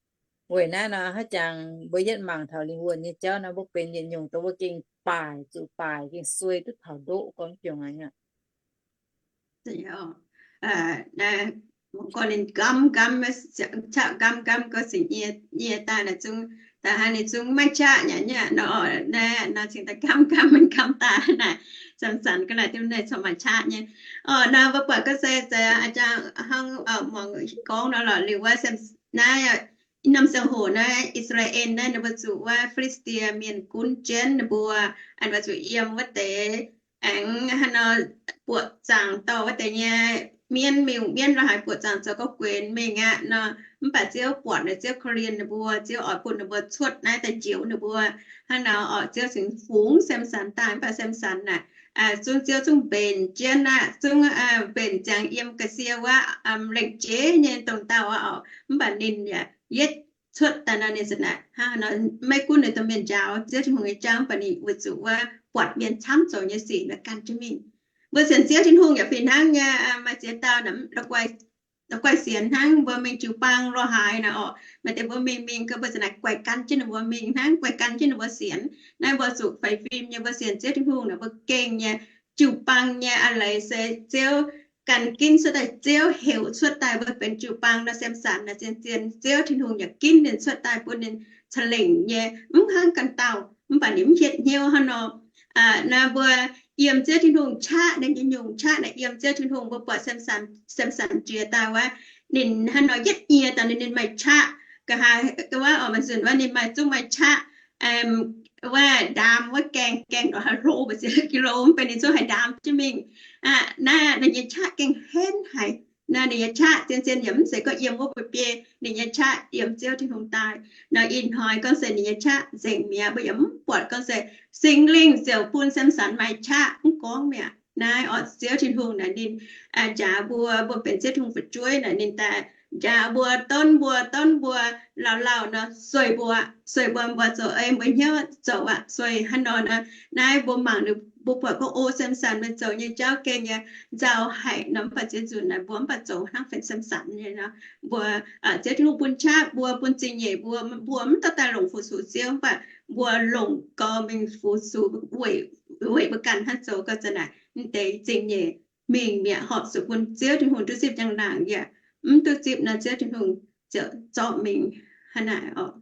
Weic naaiv nor haaix jangx mbuo yietv mangc taux lingh wuonh nyei jauv nor mbuo benx yietc nyungc dongh mbuo gengh baaic zuqc baaic gengh suei duqv taux ndoqv gorngv jongx aqv. Gorngv ninh nqamv nqamv, qaqv nqamv nqamv gorngv cingx yie daaih naaic zungv, daaih hnangv ninh zungv maiv qaqv nyei nor, naaiv nor cingx daaih nqamv nqamv maiv nqamv daaih naaic. Samson ga'naaiv diuh naaiv corc maaih qaqv nyei. Orqc, nor mbuo buatc gorngv se a'jang hnangv muangx gorngv nor lorqc, liuz wuov naaiv norm ziangh hoc naaiv I^saa^laa^en naaiv ninh mbuo zuqc wuov Fi^li^saa^die Mienh gunv jienv ninh mbuo, an mbuo zuqc yiem wuov deix aengx hnangv nor buoqc zaangc dorh wuov deix nyei mienv, mingh mienv lo haaix buoqc zaangc zoux gauh guenx mingh aqv nor. Mv baac Ziouv buatc naaic, Ziouv korv-lienh ninh mbuo, Ziouv oix bun ninh mbuo cuotv naaiv daaih njoux ninh mbuo. Hnangv nor orqc, Ziouv cingx fungx Samson daaih, mv baac Samson naaic zungv Ziouv zungv mbenc jienv aqv, zungv mbenc ziangx yiem ga'sie wuov lengc jeiv nyei dongh dauh aqv orqc. Mv baac ninh yaac yietv cuotv daaih nor ninh zanc naaic hnangv nor maiv gunv ninh domh mienh njaaux Ziouv Tin-Hungh nyei jauv, mv baac ninh weic zuqc wuov buatc mienh camv zoux nyei sic naaic gan jienv mingh. Mbuo sienx Ziouv Tin-Hungh yaac fih hnangv nyei. Maaih ziex dauh naaic la'guaih sienx hnangv mbuo mingh jiu-baang lo haaix naaic orqc, maaih deix mbuo mingh mingh gau mbuo zanc naaic guaih gan jienv ninh mbuo mingh hnangv, guaih gan jienv ninh mbuo sienx. Naaiv mbuo zuqc faix fim nyei, mbuo sienx Ziouv Tin-Hungh naaic mbuo gengh nyei jiu-baang nyei a'leiz se Ziouv gan ginv cuotv daaih, Ziouv heuc cuotv daaih mbuo benx jiu-baang nor, Samson naaic zien-zien Ziouv Tin-Hungh yaac ginv ninh cuotv daaih bun ninh ca'lengc nyei, mv hnangv ganh dauh. Mv baac ninh mv hietv hnyouv hnangv nor. Naaiv mbuo yiem Ziouv Tin-Hungh qaqv, ninh nyei nyungc qaqv naaic yiem Ziouv Tin-Hungh. Mbuo buatc Samson jiex daaih wuov, ninh hnangv nor yietv nyie daaih ninh, ninh maaih qaqv. Nqa'haav wuov oix maaih nzunc wuov ninh maaih zungv maaih qaqv. Wuov ndaam wuov gaengh, gaengh ndongc haaix hlo mbu'ziex kilo mv benx ninh zungv haih ndaam jienv mingh. Naaiv ninh nyei qaqv gengh henv haic. Naaiv ninh nyei qaqv zien-zien yaac mv zeiz gorngv yiem wuov mba'biei, ninh nyei qaqv yiem Ziouv Tin-Hungh daaih. Nor ih hnoi gorngv se ninh nyei qaqv nzengc mi'aqv, mbuo yaac mv buatc gorngv se Singx Lingh ziouc bun Samson maaih qaqv mv gorngv mi'aqv. Naaiv orqc, Ziouv Tin-Hungh naaic ninh njaaux mbuo, mbuo benx Ziouv Tin-Hungh fu'jueiv naaic ninh daaih njaaux mbuo, donv mbuo, donv mbuo, lauh lauh nor sueih mbuo, sueih mbuo, mbuo zoux ei mbuo hnyouv zoux aqv, sueih hnangv nor nor. Naaiv mbuo mangc ninh, mbuo buatc gorngv o, Samson mienh zoux nyei jauv gengh nyei nzauh haic nor, mv baac ziex nzunc naaic mbuo mv baac zoux hnangv fai Samson nyei nor. Mbuo Ziouv Tin-Hungh bun qaqv mbuo, bun zingh nyeic mbuo, mbuo mv dorh daaih longc fu-sux Ziouv, mv baac mbuo longc gau mingh fu-sux weic, weic mbuo ganh hnangv zoux gau zanc naaic mv deix zingh nyeic mingh mi'aqv, horpc zuqc bun Ziouv Tin-Hungh duqv zipv njang-laangc yaac mv duqv zipv nor, Ziouv Tin-Hungh ziouc zorqv mingh hnangv naaic orqc.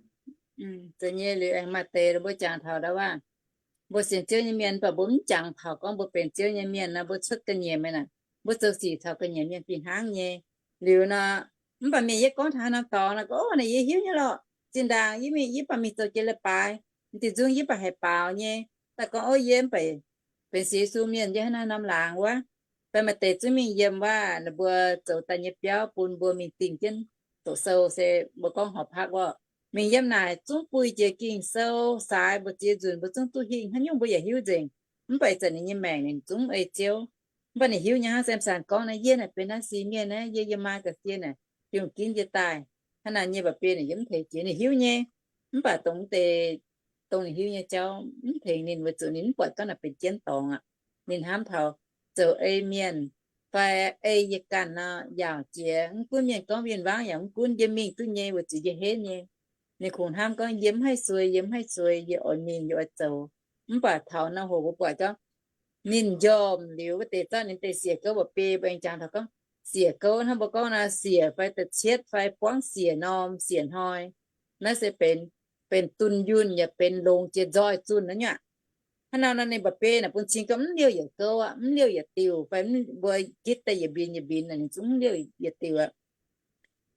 Zeiz nyei, liuz aengx maaih deix mbuo jangx taux ndau wuov, mbuo sienx Ziouv nyei mienh, mv baac mbuo mv jangx taux gorngv mbuo benx Ziouv nyei mienh nor, mbuo cuotv ga'nyiec mienh aqv, mbuo zoux sic caux ga'nyiec mienh fih hnangv nyei. Liuz nor, mv baac mienh yie gorngv taux haaix norm dorngx nor, gorngv, O, naaic yie hiuv nyei lorqc. Zinh ndaangc yie mingh, yie baac mingh zoux jiex leiz-baaix, m'diuh nzung yie baac haiz baaux nyei. Daaih gorngv, O, yie mv baac benx sienx Yesu mienh, yie hnangv naaiv norm laangz wuov. Fai maaih deix zungv mingh yiem waac ninh mbuo zoux daaih nyei biauv bun mbuo mingh dingh jienv doqc sou se mbuo gorngv หอพัก wuov. Mingh yiem naaic zungv buih jiex Ging-Sou, saaix mbu'ziex nzunc mbuo zungv duqv hingh, haaix nyungc mbuo yaac hiuv nzengc. Mv baac ih zanc ninh nyei maengc ninh zungv ei Ziouv. Mv baac ninh hiuv nyei hnangv Samson gorngv naaiv, Yie naaic benx naaiv siex mienh naaiv, yie yiem maa ga'sie naaic, Tin-Hungh ginv yie daaih. Hnangv naaic nyei mba'biei ninh yiem mv teix jiex, ninh hiuv nyei. Mv baac dongh deix, dongh ninh hiuv nyei jauv mv tengx ninh weic zuqc ninh mv buatc gorngv naaic benx jienv dorngx aqv. Ninh hnamv taux zoux ei mienh fai ei yie ganh nor yaauc jiex, mv gunv mienh gorngv win-wangv yaac mv gunv, yie mingh duqv nyei weic zuqc yie henv nyei. Ninh kungx hnamv gorngv, Yie mv haih suei, yie mv haih suei, yie oix mingh, yie oix zoux. Mv baac taux nor hoc mbuo buatc gorngv ninh njormh liuz wuov deix zorqv ninh deix siec gouv mba'biei, mbuo aengx jangx taux gorngv siec gouv hnangv mbuo gorngv naaiv siec fai da'cietv fai buangv siec norm siec hnoi. Naaiv se benx, benx dunh yunh yaac benx longx jiex nzoih zunh naaiv nyei aqv. Hnangv nor nor ninh mba'biei naaic bun cing gorngv mv liouh yietc gouv aqv, mv liouh yietc diuh, fai mv, mbuo gitv daaih yietc mbin yietc mbin naaic ninh zungv mv liouh yietc diuh aqv.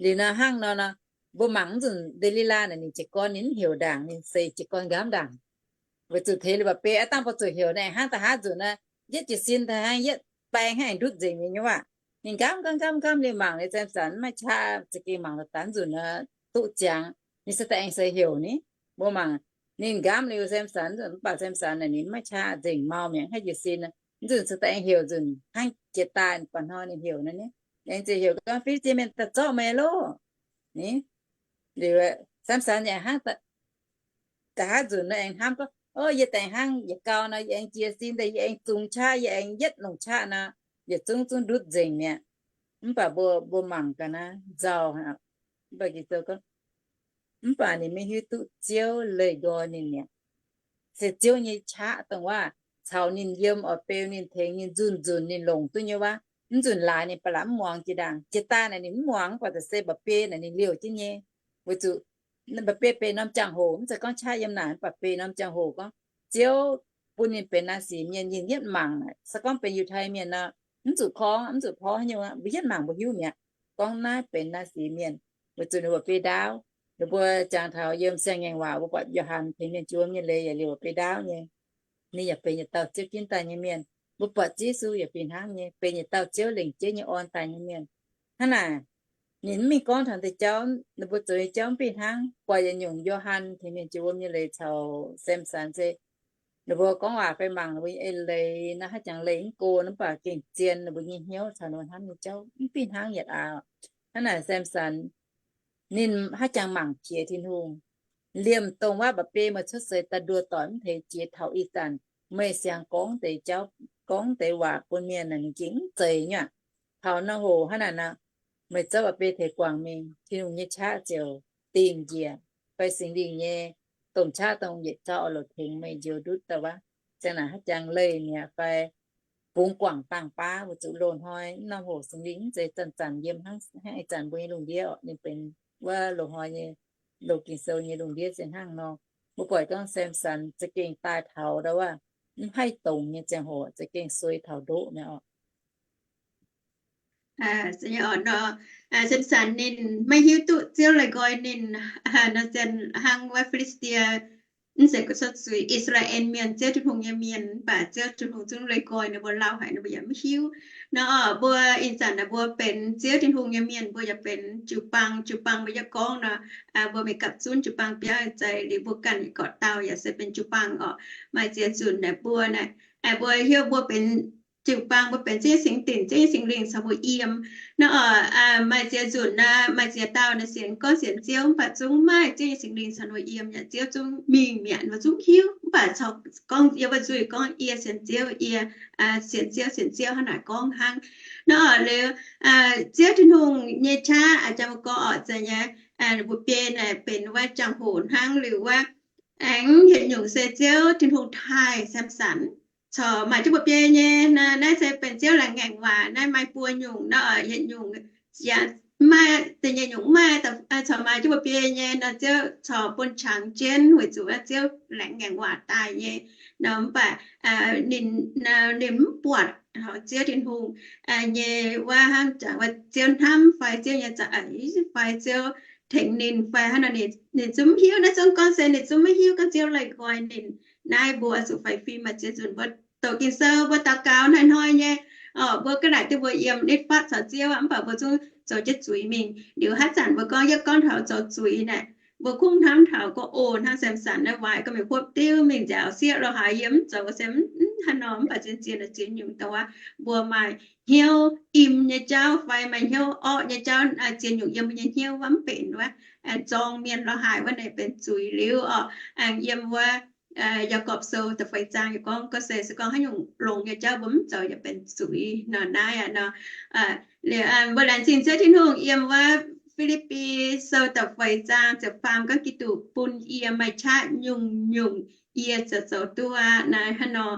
Liuz nor hnangv nor nor, mbuo mangc mv nzunc Nde^li^laa naaic ninh jiez gorn ninh mv heuc ndaangc, ninh se jiez gorn nqaamv ndaangc. Weic zuqc teix liuz mba'biei aav dangh mbuo zuqc heuc naaiv hnangv da'haav nzunc naaiv, yietv jiez sin da'haav yietv baeng hnangv aengx ndutv nzengc mingh nyei waac. Ninh nqaamv nqaamv nqaamv nqaamv liuz mangc liuz Samson mv maaih qaqv, za'gengh mangc daaih nzunc naaiv duqv ziangx, ninh se daaih aengx seix heuc ni. Mbuo mangc ninh nqaamv liuz Samson nzunc, mv baac Samson naaic ninh mv maaih qaqv, nzengc mau mi'aqv, haih jiez sin. Nzunc se daaih aengx heuc nzunc hnangv jiex daaih ba'hnoi ninh heuc naaiv ni, aengx ziouc heuc gorngv Fi^li^stie mienh daaih zorqv meih loh. Ni, liuz Samson yaac hnangv da'haav nzunc nor aengx hnamv gorngv, o, yie daaih hnangv yietc gau nor, yie aengx jiez sin daaih, yie aengx zungx qaqv, yie aengx yietv longc qaqv nor, yietc zungv zungv ndutv nzengc mi'aqv. Mv baac mbuo, mbuo mangc gaax naaiv nzauh, mv baac ninh maiv hiuv duqv Ziouv leih nqoi ninh mi'aqv. Se Ziouv nyei qaqv dongh waac caux ninh yiem oix beu ninh, tengx ninh, nzunc nzunc ninh longc duqv nyei waac. Mv nzunc laaix ninh ba'laqc mv muangx jiex ndaangc. Jiex daaih naaic ninh mv muangx, mv baac se mba'biei naaic ninh liouh jienv nyei. Weic zuqc mba'biei benx norm jangx-hoc, mv zeiz gorngv qaqv yiem naaic, mv baac benx norm jangx-hoc gorngv Ziouv bun ninh benx naaiv sic mienh, ninh yietv mangc naaic. Se gorngv benx Yiutai mienh nor, mv zuqc korngv, mv zuqc porv haaix nyungc aqv, mbuo yietv mangc mbuo hiuv mi'aqv gorngv naaiv benx naaiv sic mienh. Weic zuqc ninh mba'biei ndaauv. Ninh mbuo jangx taux yiem Siang-Ngaengc Waac mbuo buatc Yauh^han Tengx Mienh Jiex Wuom nyei Leiz yaac liouh mba'biei ndaauv nyei. Ninh yaac benx yietc dauh Ziouv ginv daaih nyei mienh. Mbuo buatc Ziouv Yesu yaac fih hnangv nyei, benx yietc dauh Ziouv lengc jeiv nyei orn daaih nyei mienh. Hnangv naaic, ninh mv mingh gorngv taux deix jauv, ninh mbuo zoux nyei jauv mv fih hnangv. Buatc yietc nyungc Yauh^han Tengx Mienh Jiex Wuom nyei Leiz caux Samson se ninh mbuo gorngv waac fai mangc ninh mbuo nyei eix leiz nor, haaix jangx leih mv go nor, mv baac gengh zien ninh mbuo nyei hnyouv caux ninh mbuo hnamv nyei jauv mv fih hnangv yietc aqv. Hnangv naaic Samson ninh haaix jangx mangc jiex Tin-Hungh. Liemh dongh waac mba'biei meih cuotv seix daaih nduov doic mv teix jiex taux ih zanc, meih siang gorngv deix jauv, gorngv deix waac bun mienh naaic ninh gengh mv zeiz nyei aqv. Taux norm hoc hnangv naaic nor, meih zorqv mba'biei teix guangc mingh, Tin-Hungh nyei qaqv ziouc dingh njiec, fai Singx Lingh nyei domh qaqv dongh yietc zaux oix longc tengx meih njoux ndutv daaih wuov. Ziang naaic haaix jangx leih mi'aqv fai bungx guangc dangh baav weic zuqc loz-hnoi norm hoc Singx Lingh mv zeiz zanc-zanc yiem hnangv ih zanc mbuo nyei lungh ndiev oc. Ninh benx wuov loz-hnoi nyei loz Ging-Sou nyei lungh ndiev se hnangv nor. Mbuo buatc gorngv Samson za'gengh daaih taux ndau wuov mv haih dongz nyei ziangh hoc za'gengh suei taux ndoqv mi'aqv oc. Samson ninh maiv hiuv duqv Ziouv leih nqoi ninh nor, hnangv wuov Fi^li^saa^die, mv zeiz gu'cuotv zuiz, I^saa^laa^en Mienh, Ziouv Tin-Hungh nyei mienh, mv baac Ziouv Tin-Hungh zungv leih nqoi ninh mbuo lauh haic, ninh mbuo yaac maiv hiuv. Nor mbuo ih zanc naaic mbuo benx Ziouv Tin-Hungh nyei mienh, mbuo yaac benx jiu-baang. Jiu-baang mbuo yaac gorngv nor, mbuo mingh gapv zunv jiu-baang biauv za'eix liuz mbuo ganh gorqv-dauh yaac se benx jiu-baang oc. Maaih ziex nzunc naaic mbuo naaic, mbuo hiuv mbuo benx jiu-baang, mbuo benx Ziouv nyei Singx Dinc, Ziouv nyei Singx Lingh caux mbuo yiem. Nor maaih ziex nzunc naaic, maaih ziex dauh naaic sienx gorngv sienx Ziouv mv baac zungv maaih Ziouv nyei Singx Lingh caux ninh mbuo yiem, yaac Ziouv zungv mingh mi'aqv, ninh mbuo zungv hiuv. Mv baac corc gorngv yiem mbuo nzuih gorngv yie sienx Ziouv, yie sienx Ziouv, sienx Ziouv hnangv naaic gorngv hnangv. Nor liuz, Ziouv Tin-Hungh nyei qaqv, jang mbuo gorngv oc, za'gengh mbuo biei naaic benx wuov jangx-hoc hnangv liuz wuov, aengx yietc nyungc se Ziouv Tin-Hungh taaih Samson. Corc maaih jienv mbuo biei nyei, naaiv se benx Ziouv laengz ngaengc waac naaiv maaih buo nyungc nor, yietc nyungc yaac mv maaih, da'nyeic nyungc mv maaih, corc maaih jienv mbuo biei nyei nor, Ziouv corc bun qangx jienv weic zuqc Ziouv laengz ngaengc waac daaih nyei nor, mv baac ninh, ninh mv buatc Ziouv Tin-Hungh nyei wuov hnangv, jangx wuov Ziouv hnamv fai Ziouv nyei za'eix fai Ziouv tengx ninh fai hnangv nor, ninh zungv mv hiuv. Naaiv zungv gorngv se ninh zungv maiv hiuv gorngv Ziouv leih nqoi ninh. Naaiv mbuo zuqc faix fim maaih ziex nzunc mbuo doqc Ging-Sou, mbuo daux gaux hnoi-hnoi nyei, mbuo ga'naaiv duqv mbuo yiem nitv fatv caux Ziouv aqv, mv baac mbuo zungv zoux jienv zuiz mingh. Liuz haaix zanc mbuo gorngv, yie gorngv taux zoux zuiz naaic, mbuo kungx hnamv taux gorngv, o, hnangv Samson naaiv waaic gorngv mingh hopv diuv mingh nziaaux sieqv lo haaix, yie mv zoux se mv hnangv nor. Mv baac zien-zien naaic ziex nyungc dongh wuov mbuo maaih hnyouv im nyei jauv fai maaih hnyouv orqv nyei jauv, ziex nyungc yiem mbuo nyei hnyouv wuov mv benx wuov, zorng mienh lo haaix wuov naaic benx zuiz liuz oc. Aengx yiem wuov Yaagorpc Sou da'feix zaang yaac gorngv, gorngv se, se gorngv haaix nyungc longx nyei jauv mbuo mv zoux yaac benx zuiz nor. Naaiv aqv nor, mbuo laengz zingh Ziouv Tin-Hungh yiem wuov Fi^lipv^pii Sou da'feix zaang ziepc faam gorngv, Giduc bun yie maaih qaqv nyungc-nyungc yie ziouc zoux duqv aqv. Naaiv hnangv nor,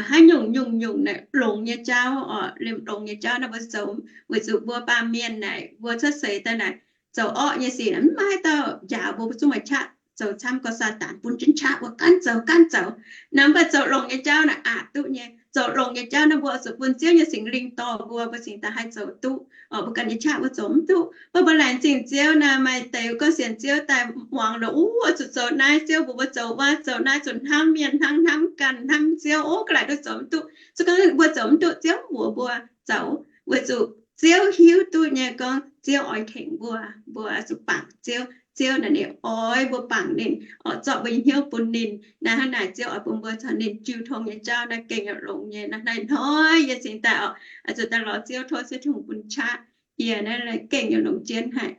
haaix nyungc nyungc-nyungc naaic longx nyei jauv oc, liemh longx nyei jauv naaiv mbuo zoux, weic zuqc mbuo baamh mienh naaic mbuo cuotv seix daaih naaic zoux orqv nyei sic mv maaih haaix dauh njaaux mbuo, mbuo zungv maaih qaqv zoux camv, gorngv Saadaan bun jienv qaqv wuov, ganh zoux, ganh zoux. Naaiv mv baac zoux longx nyei jauv naaic aqc duqv nyei. Zoux longx nyei jauv naaiv mbuo oix zuqc bun Ziouv nyei Singx Lingh dorh mbuo, mbuo cingx daaih haih zoux duqv. Mbuo ganh nyei qaqv mbuo zoux mv duqv. Mv baac mbuo laengz zingh Ziouv naaic, maaih deix gorngv sienx Ziouv daaih muangx lorqc, ov, oix zuqc zoux naaiv, Ziouv mbuox mbuo zoux wuov zoux naaiv, zuqc hnamv mienh hnangv hnamv ganh, hnamv Ziouv, ov, ga'laaic duqv zoux mv duqv. Se gorngv mbuo zoux mv duqv, Ziouv mbuox mbuo zoux, weic zuqc Ziouv hiuv duqv nyei gorngv Ziouv oix tengx mbuo, mbuo zuqc bangc Ziouv. Ziouv naaic ninh oix mbuo bangc ninh, oix zorqv mbuo nyei hnyouv bun ninh. Naaiv hnangv naaic Ziouv oix bun mbuo caux ninh jiu tong nyei jauv naaiv gengh yaac longx nyei. Naaiv hnoi-hnoi yie cingx daaih oc, zuqc daaih lorz Ziouv, tov Ziouv Tin-Hungh bun qaqv yie naaiv gengh yaac longx jienv haic.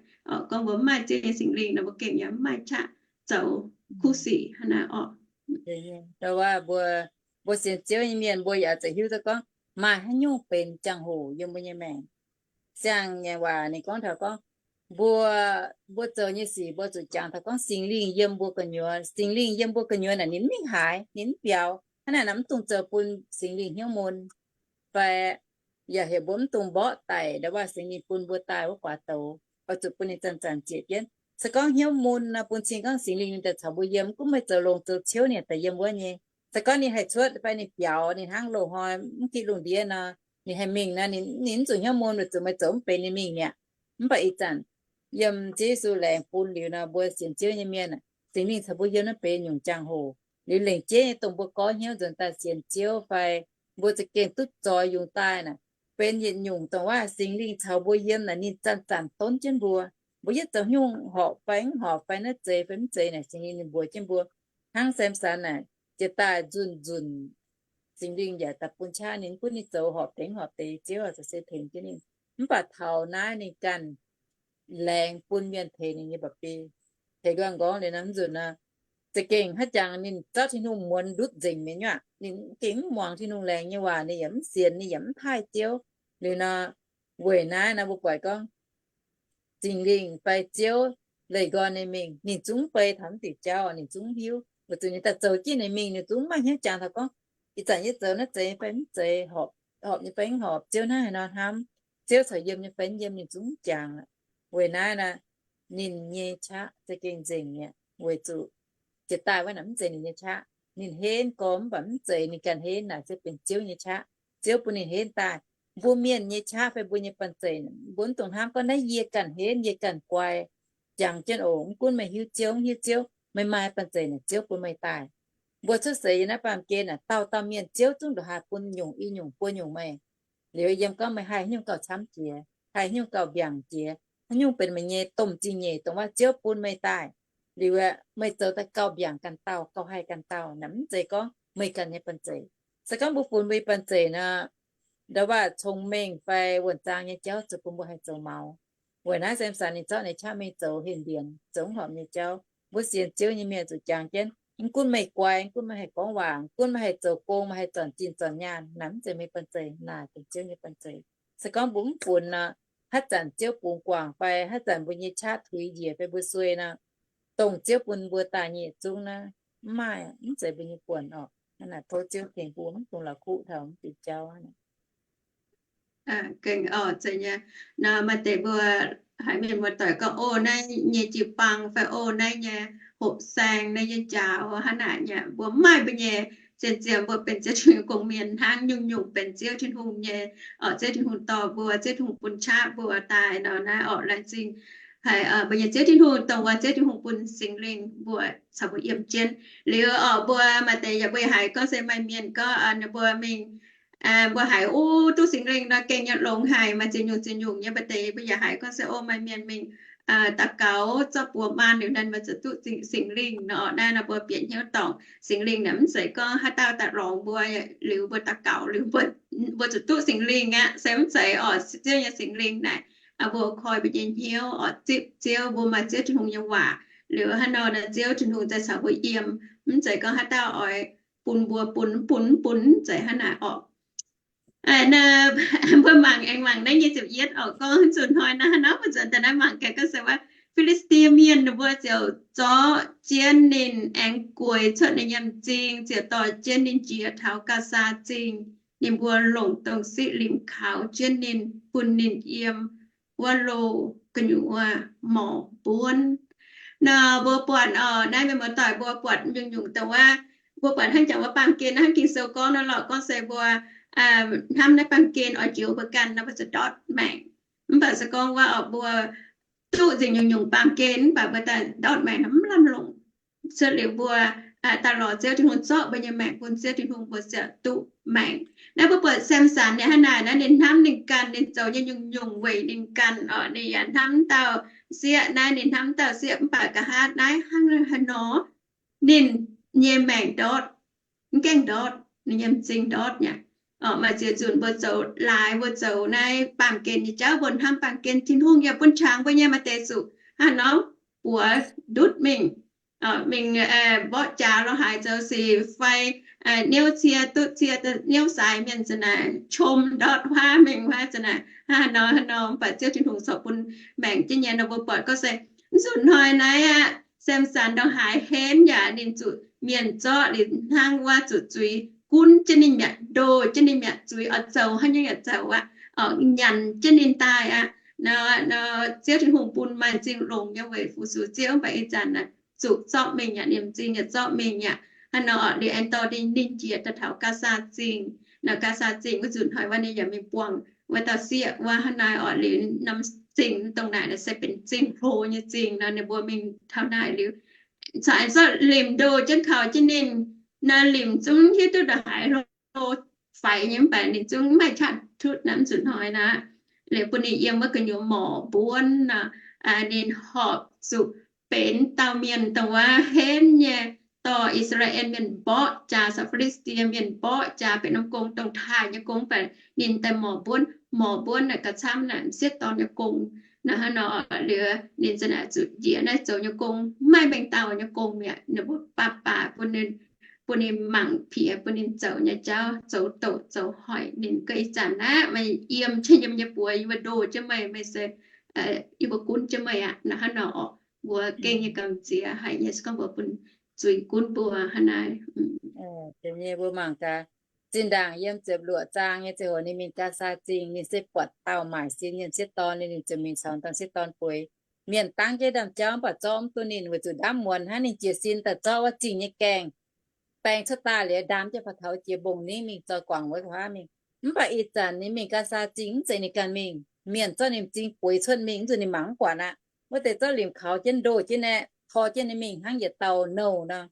Gorngv mbuo mv maaih Ziouv nyei Singx Lingh nor, mbuo gengh yaac mv maaih qaqv zoux kuv sic hnangv naaiv oc. Mbuo, mbuo sienx Ziouv nyei mienh mbuo yaac zuqc hiuv duqv gorngv maaih haaix nyungc benx jangx-hoc yiem mbuo nyei maengc. Siang-nyei waac ninh gorngv taux gorngv mbuo, mbuo zoux nyei sic mbuo zuqc jangx taux gorngv Singx Lingh yiem mbuo gu'nyuoz. Singx Lingh yiem mbuo gu'nyuoz naaic ninh mv mingh haaix, ninh mv biaux. Hnangv naaic nor mv dungx zoux bun Singx Lingh hnyouv mun, fai yaac heuc mbuo mv dungx mborqv daic ndau wuov Singx Lingh bun mbuo daaih wuov guaax douz. Oix zuqc bun ninh zanc-zanc ziec jienv. Se gorngv hnyouv mun nor, bun cing gorngv Singx Lingh ninh daaih caux mbuo yiem, mv gunv meih zoux longx zoux ciouv ninh daaih yiem wuov nyei. Se gorngv ninh haih cuotv fai ninh biaux, ninh hnangv loz-hnoi mv gitv lungh ndiev nor, ninh haih mingh nor, ninh mv zuqc hnyouv mun weic zuqc meih zoux mv benx ninh mingh mi'aqv. Mv baac ih zanc yiem Ziouv Yesu laengz bun liuz nor, mbuo sienx Ziouv nyei mienh, Singx Lingh caux mbuo yiem naaiv benx nyungc jangx-hoc. Liuz lengc jeiv nyei dongh mbuo goiv hnyouv nzuonx daaih sienx Ziouv fai mbuo za'gengh duqv zoix yungz daaih naaic, benx yietc nyungc dongh waac Singx Lingh caux mbuo yiem naaic, ninh zanc-zanc donv jienv mbuo. Mbuo yietv zoux nyungc horpc fai mv horpc fai naaiv zeiz fai mv zeiz naaic, Singx Lingh ninh mbuox jienv mbuo. Hnangv Samson naaic, jiex daaih nzunc nzunc, Singx Lingh yaac daaih bun qaqv ninh, mv gunv ninh zoux horpc deix mv horpc deix, Ziouv oix zuqc se tengx jienv ninh. Mv baac taux naaiv ninh ganh laengz bun mienh tengx ninh nyei mba'biei. Tengx nqorngv liuz nor, mv nzunc nor, za'gengh haaix jangx ninh zorqv Tin-Hungh muonz ndutv nzengc mi'aqv. Ninh gengh mv muangx Tin-Hungh laengz nyei waac, ninh yaac mv sienx, ninh yaac mv taaih Ziouv. Liuz nor, weic naaiv nor mbuo buatc gorngv Singx Lingh fai Ziouv leih nqoi ninh mingh, ninh zungv bei taux mv diuc jauv, ninh zungv hiuv. Weic zuqc ninh daaih zoux jienv ninh mingh, ninh zungv mv maaih hnyouv jangx taux gorngv, ih zanc yie zoux naaiv zeiz nyei fai mv zeiz, horpc nyei fai mv horpc, Ziouv hnangv haaix nor hnamv, Ziouv caux yiem nyei fai mv yiem, ninh zungv mv jangx. Weic naaiv nor, ninh nyei qaqv za'gengh nzengc mi'aqv, weic zuqc jiex daaih wuov naaic mv zeiz ninh nyei qaqv. Ninh henv gorx mv baac mv zeiz ninh ganh henv naaic, se benx Ziouv nyei qaqv. Ziouv bun ninh henv daaih. Mbuo mienh nyei qaqv fai mbuo nyei banh zeic, mbuo mv dungx hnamv gorngv naaiv yie ganh henv, yie ganh guai, jangx jienv oc. Mv gunv meih hiuv Ziouv mv hiuv Ziouv, meih maaih banh zeic naaic Ziouv bun meih daaih. Mbuo cuotv seix yiem naaiv baamh gen naaic, dauh dauh mienh Ziouv zungv ndongc haaix bun nyungc, i nyungc buo nyungc meih. Liuz yiem gorngv meih haih haaix nyungc gauh camv jiex, haih haaix nyungc gauh mbiaangc jiex, haaix nyungc benx meih nyei domh zingh nyeic dongh waac Ziouv bun meih daaih. Liuz meih zoux daaih gauh mbiaangc ganh dauh, gauh haih ganh dauh, naaic mv zeiz gorngv meih ganh nyei banh zeic. Se gorngv mbuo funx mbuo nyei banh zeic nor, ndau waac cong-mengh fai wuonh zaang nyei jauv zuqc bun mbuo haih zoux maux. Weic naaiv Samson ninh zorqv ninh qaqv mingh zoux henh ndienx, zoux mv horpc nyei jauv. Mbuo sienx Ziouv nyei mienh zuqc jangx jienv, mv gunv meih guai, mv gunv meih haih gorngv waac, mv gunv meih haih zoux gong, meih haih zornc zinh zornc nyaanh, naaic mv zeiz meih banh zeic, naaic benx Ziouv nyei banh zeic. Se gorngv mbuo mv funx nor, haaix zanc Ziouv bungx guangc fai haaix zanc mbuo nyei qaqv tuix njiec fai mbuo suei nor, dongh Ziouv bun mbuo daaih nyei yietc zungv naaiv, mv maaih, mv zeiz mbuo nyei buonc oc. Naaiv tov Ziouv tengx mbuo mv dungx la'kuqv taux mv diuc jauv. Nor maaih deix mbuo haiz mienh muoz-doic gorngv, o, naaiv nyei jiu-baang fai o, naaiv nyei hopv saeng, naaiv nyei njaaux hnangv naaic nyei, mbuo mv maaih mbuo nyei. Zien-zien mbuo benx Ziouv Tin-Hungh nyei gong-mienh hnangv, nyungc-nyungc benx Ziouv Tin-Hungh nyei. Ziouv Tin-Hungh dorh mbuo, Ziouv Tin-Hungh bun qaqv mbuo daaih nor naaiv orqc. Laengz zingh haiz mbuo nyei Ziouv Tin-Hungh dongh wuov Ziouv Tin-Hungh bun Singx Lingh mbuo caux mbuo yiem jienv. Liuz orqc, mbuo maaih deix yaac mbuo yaac haiz gorngv se maaih mienh gorngv ninh mbuo mingh mbuo haiz, o, duqv Singx Lingh nor gengh nyei longx haic, maaih ziex nyungc ziex nyungc nyei. Maaih deix mbuo yaac haiz gorngv se, o, maaih mienh mingh daux gaux zorqv buoz maan liuz naaic mbuo zuqc duqv Singx Lingh nor. Naaiv nor mbuo bieqc hnyouv dorngc, Singx Lingh naaic mv zeiz gorngv haaix dauh daaih lorngx mbuo liuz mbuo daux gaux liuz mbuo zuqc duqv Singx Lingh aqv. Se mv zeiz orqc. Ziouv nyei Singx Lingh naaic, mbuo koi mbuo nyei hnyouv orqc, zipv Ziouv, mbuo maaih Ziouv Tin-Hungh nyei waac liuz, hnangv nor naaic Ziouv Tin-Hungh daaih caux mbuo yiem. Mv zeiz gorngv haaix dauh oix bun mbuo bun, mv bun, mv bun, mv zeiz hnangv naaic orqc. Mbuo mangc, aengx mangc naaiv nyei ziepc yietv orqc, gorngv zuqc hnoi naaiv nor mbuo nzuonx daaih naaiv mangc gaax gorngv se wuov Fi^li^saa^tie Mienh ninh mbuo ziouc zorqv jienv ninh aengx gueix cuotv ninh nyei m'zing, ziouc dorh jienv ninh njiec taux Gaa^saa Zingh. Ninh mbuo longc dongh Siqv^lim kaux jienv ninh, bun ninh yiem wuov loz gu'nyuoz morc mbuonv. Nor mbuo buatc oc, naaiv mienh muoz-doic mbuo buatc nyungc-nyungc dongh wuov, mbuo buatc hnangv jangx wuov baamh gen hnangv Ging-Sou gorngv nor lorqc, gorngv se mbuo hnamv naaiv baamh gen oix njoux mbuo ganh nor, mbuo ziouc ndortv maengc. Mv baac se gorngv wuov oc, mbuo duqv nzengc nyungc-nyungc baamh gen mv baac mbuo daaih ndortv maengc mv lamh longc. Cuotv liuz mbuo daaih lorz Ziouv Tin-Hungh zorqv mbuo nyei maengc bun Ziouv Tin-Hungh, mbuo ziouc duqv maengc. Naaiv mbuo buatc Samson ninh hnangv naaic, naaiv ninh hnamv ninh ganh, ninh zoux nyei nyungc-nyungc weic ninh ganh oc. Ninh yaac hnamv dauh sieqv, naaiv ninh hnamv dauh sieqv mv baac nqa'haav naaiv hnangv haaix nor ninh nyei maengc ndortv, mv gaengh ndortv, ninh nyei m'zing ndortv mi'aqv. Maaih ziex nzunc mbuo zoux laaix, mbuo zoux naaiv baamh gen nyei jauv, mbuo hnamv baamh gen, Tin-Hungh yaac bun qangx mbuo nyei maaih deix zuqc hnangv nor buoz ndutv mingh, mingh mborqv jaax lorz haaix zoux sic fai niouv cie dutv cie, niouv saaix mienh za'naaic, qom ndortv huaav mingh huaav za'naaic, hnangv nor hnangv nor. Mv baac Ziouv Tin-Hungh corc bun maengc jienv nyei nor, mbuo buatc gorngv se nzunc hnoi naaiv aqv, Samson ndongc haaix henv yaac ninh zuqc mienh zorqv liuz hnangv wuov zuqc zuiz gunv jienv ninh mi'aqv, ndoh jienv ninh mi'aqv, zuiz oix zoux haaix nyungc yaac zoux aqv, nyanc jienv ninh daaih aqv. Nor, nor Ziouv Tin-Hungh bun maaih m'zing longx nyei weic fu-sux Ziouv, mv baac ih zanc naaic zuqc zorqv mingh aqv, ninh m'zing yaac zorqv mingh aqv. Hnangv nor liuz aengx dorh ninh, ninh njiec daaih taux Gaa^saa Zingh. Nor Gaa^saa Zingh wuov nzunc hnoi wuov ninh yaac mingh buangh wuov dauh sieqv wuov. Hnangv naaiv oc, liuz norm zingh dongh naaic se benx zingh hlo nyei zingh nor, ninh mbuo mingh taux naaic liuz, caux aengx zorqv limc ndoh jienv kaux jienv ninh. Nor limc zungv hiuv duqv ndongc haaix hlo faix nyei, mv baac ninh zungv maiv qaqv tutv naaiv nzunc hnoi naaic. Liuz bun ninh yiem wuov gu'nyuoz morc mbuonv nor, ninh horpc zuqc benx dauh mienh dongh wuov henv nyei, dorh I^saa^laa^en Mienh mborqv jaax, caux Fi^li^saa^die Mienh mborqv jaax, benx norm gong dongh taaih nyei gong, mv baac ninh daaih morc mbuonv. Morc mbuonv naaic gauh camv naaic m'sieqv dorn nyei gong. Nor hnangv nor liuz ninh za'naaic zuqc njiec naaiv zoux nyei gong, maiv mengh dauh nyei gong mi'aqv. Ninh mbuo baav baac bun ninh, bun ninh mangc piex bun ninh zoux nyei jauv, zoux doqc zoux hoic ninh. Gauh ih zanc naaiv maaih yiem qiemx yiem nyei buoz yie mbuo ndoh jienv meih, meih se yie mbuo gunv jienv meih aqv. Nor hnangv nor oc, mbuo gengh nyei gamh nziex haic nyei, se gorngv mbuo bun zuiz gunv mbuo hnangv naaiv. Mbuo mangc gaax, zinh ndaangc yiem ziepc luoqc zaang nyei ziangh hoc ninh mingh Gaa^saa Zingh, ninh se buatc dauh maaic sin mienh m'sieqv dorn, ninh ziouc mingh caux dauh m'sieqv dorn bueix. Mienh dangv jienv ndaamv-jauv mv baac zorqv mv duqv ninh, weic zuqc ndaamv muonz hnangv. Ninh jiez sin daaih zorqv wuov zingh nyei gaengh baeng cuotv daaih liuz, ndaam jienv faaux taux jiex mbong ningv mingh zoi guangc wuov huaav mingh. Mv baac ih zanc ninh mingh Gaa^saa Zingh mv zeiz ninh ganh mingh. Mienh zorqv ninh m'zing bueix cuotv mingh, mv zuqc ninh mangc mv buatc aqv. Wuov deix zorqv limc kaux jienv ndoh jienv naaic, tor jienv ninh mingh hnangv yietc dauh nouh nor.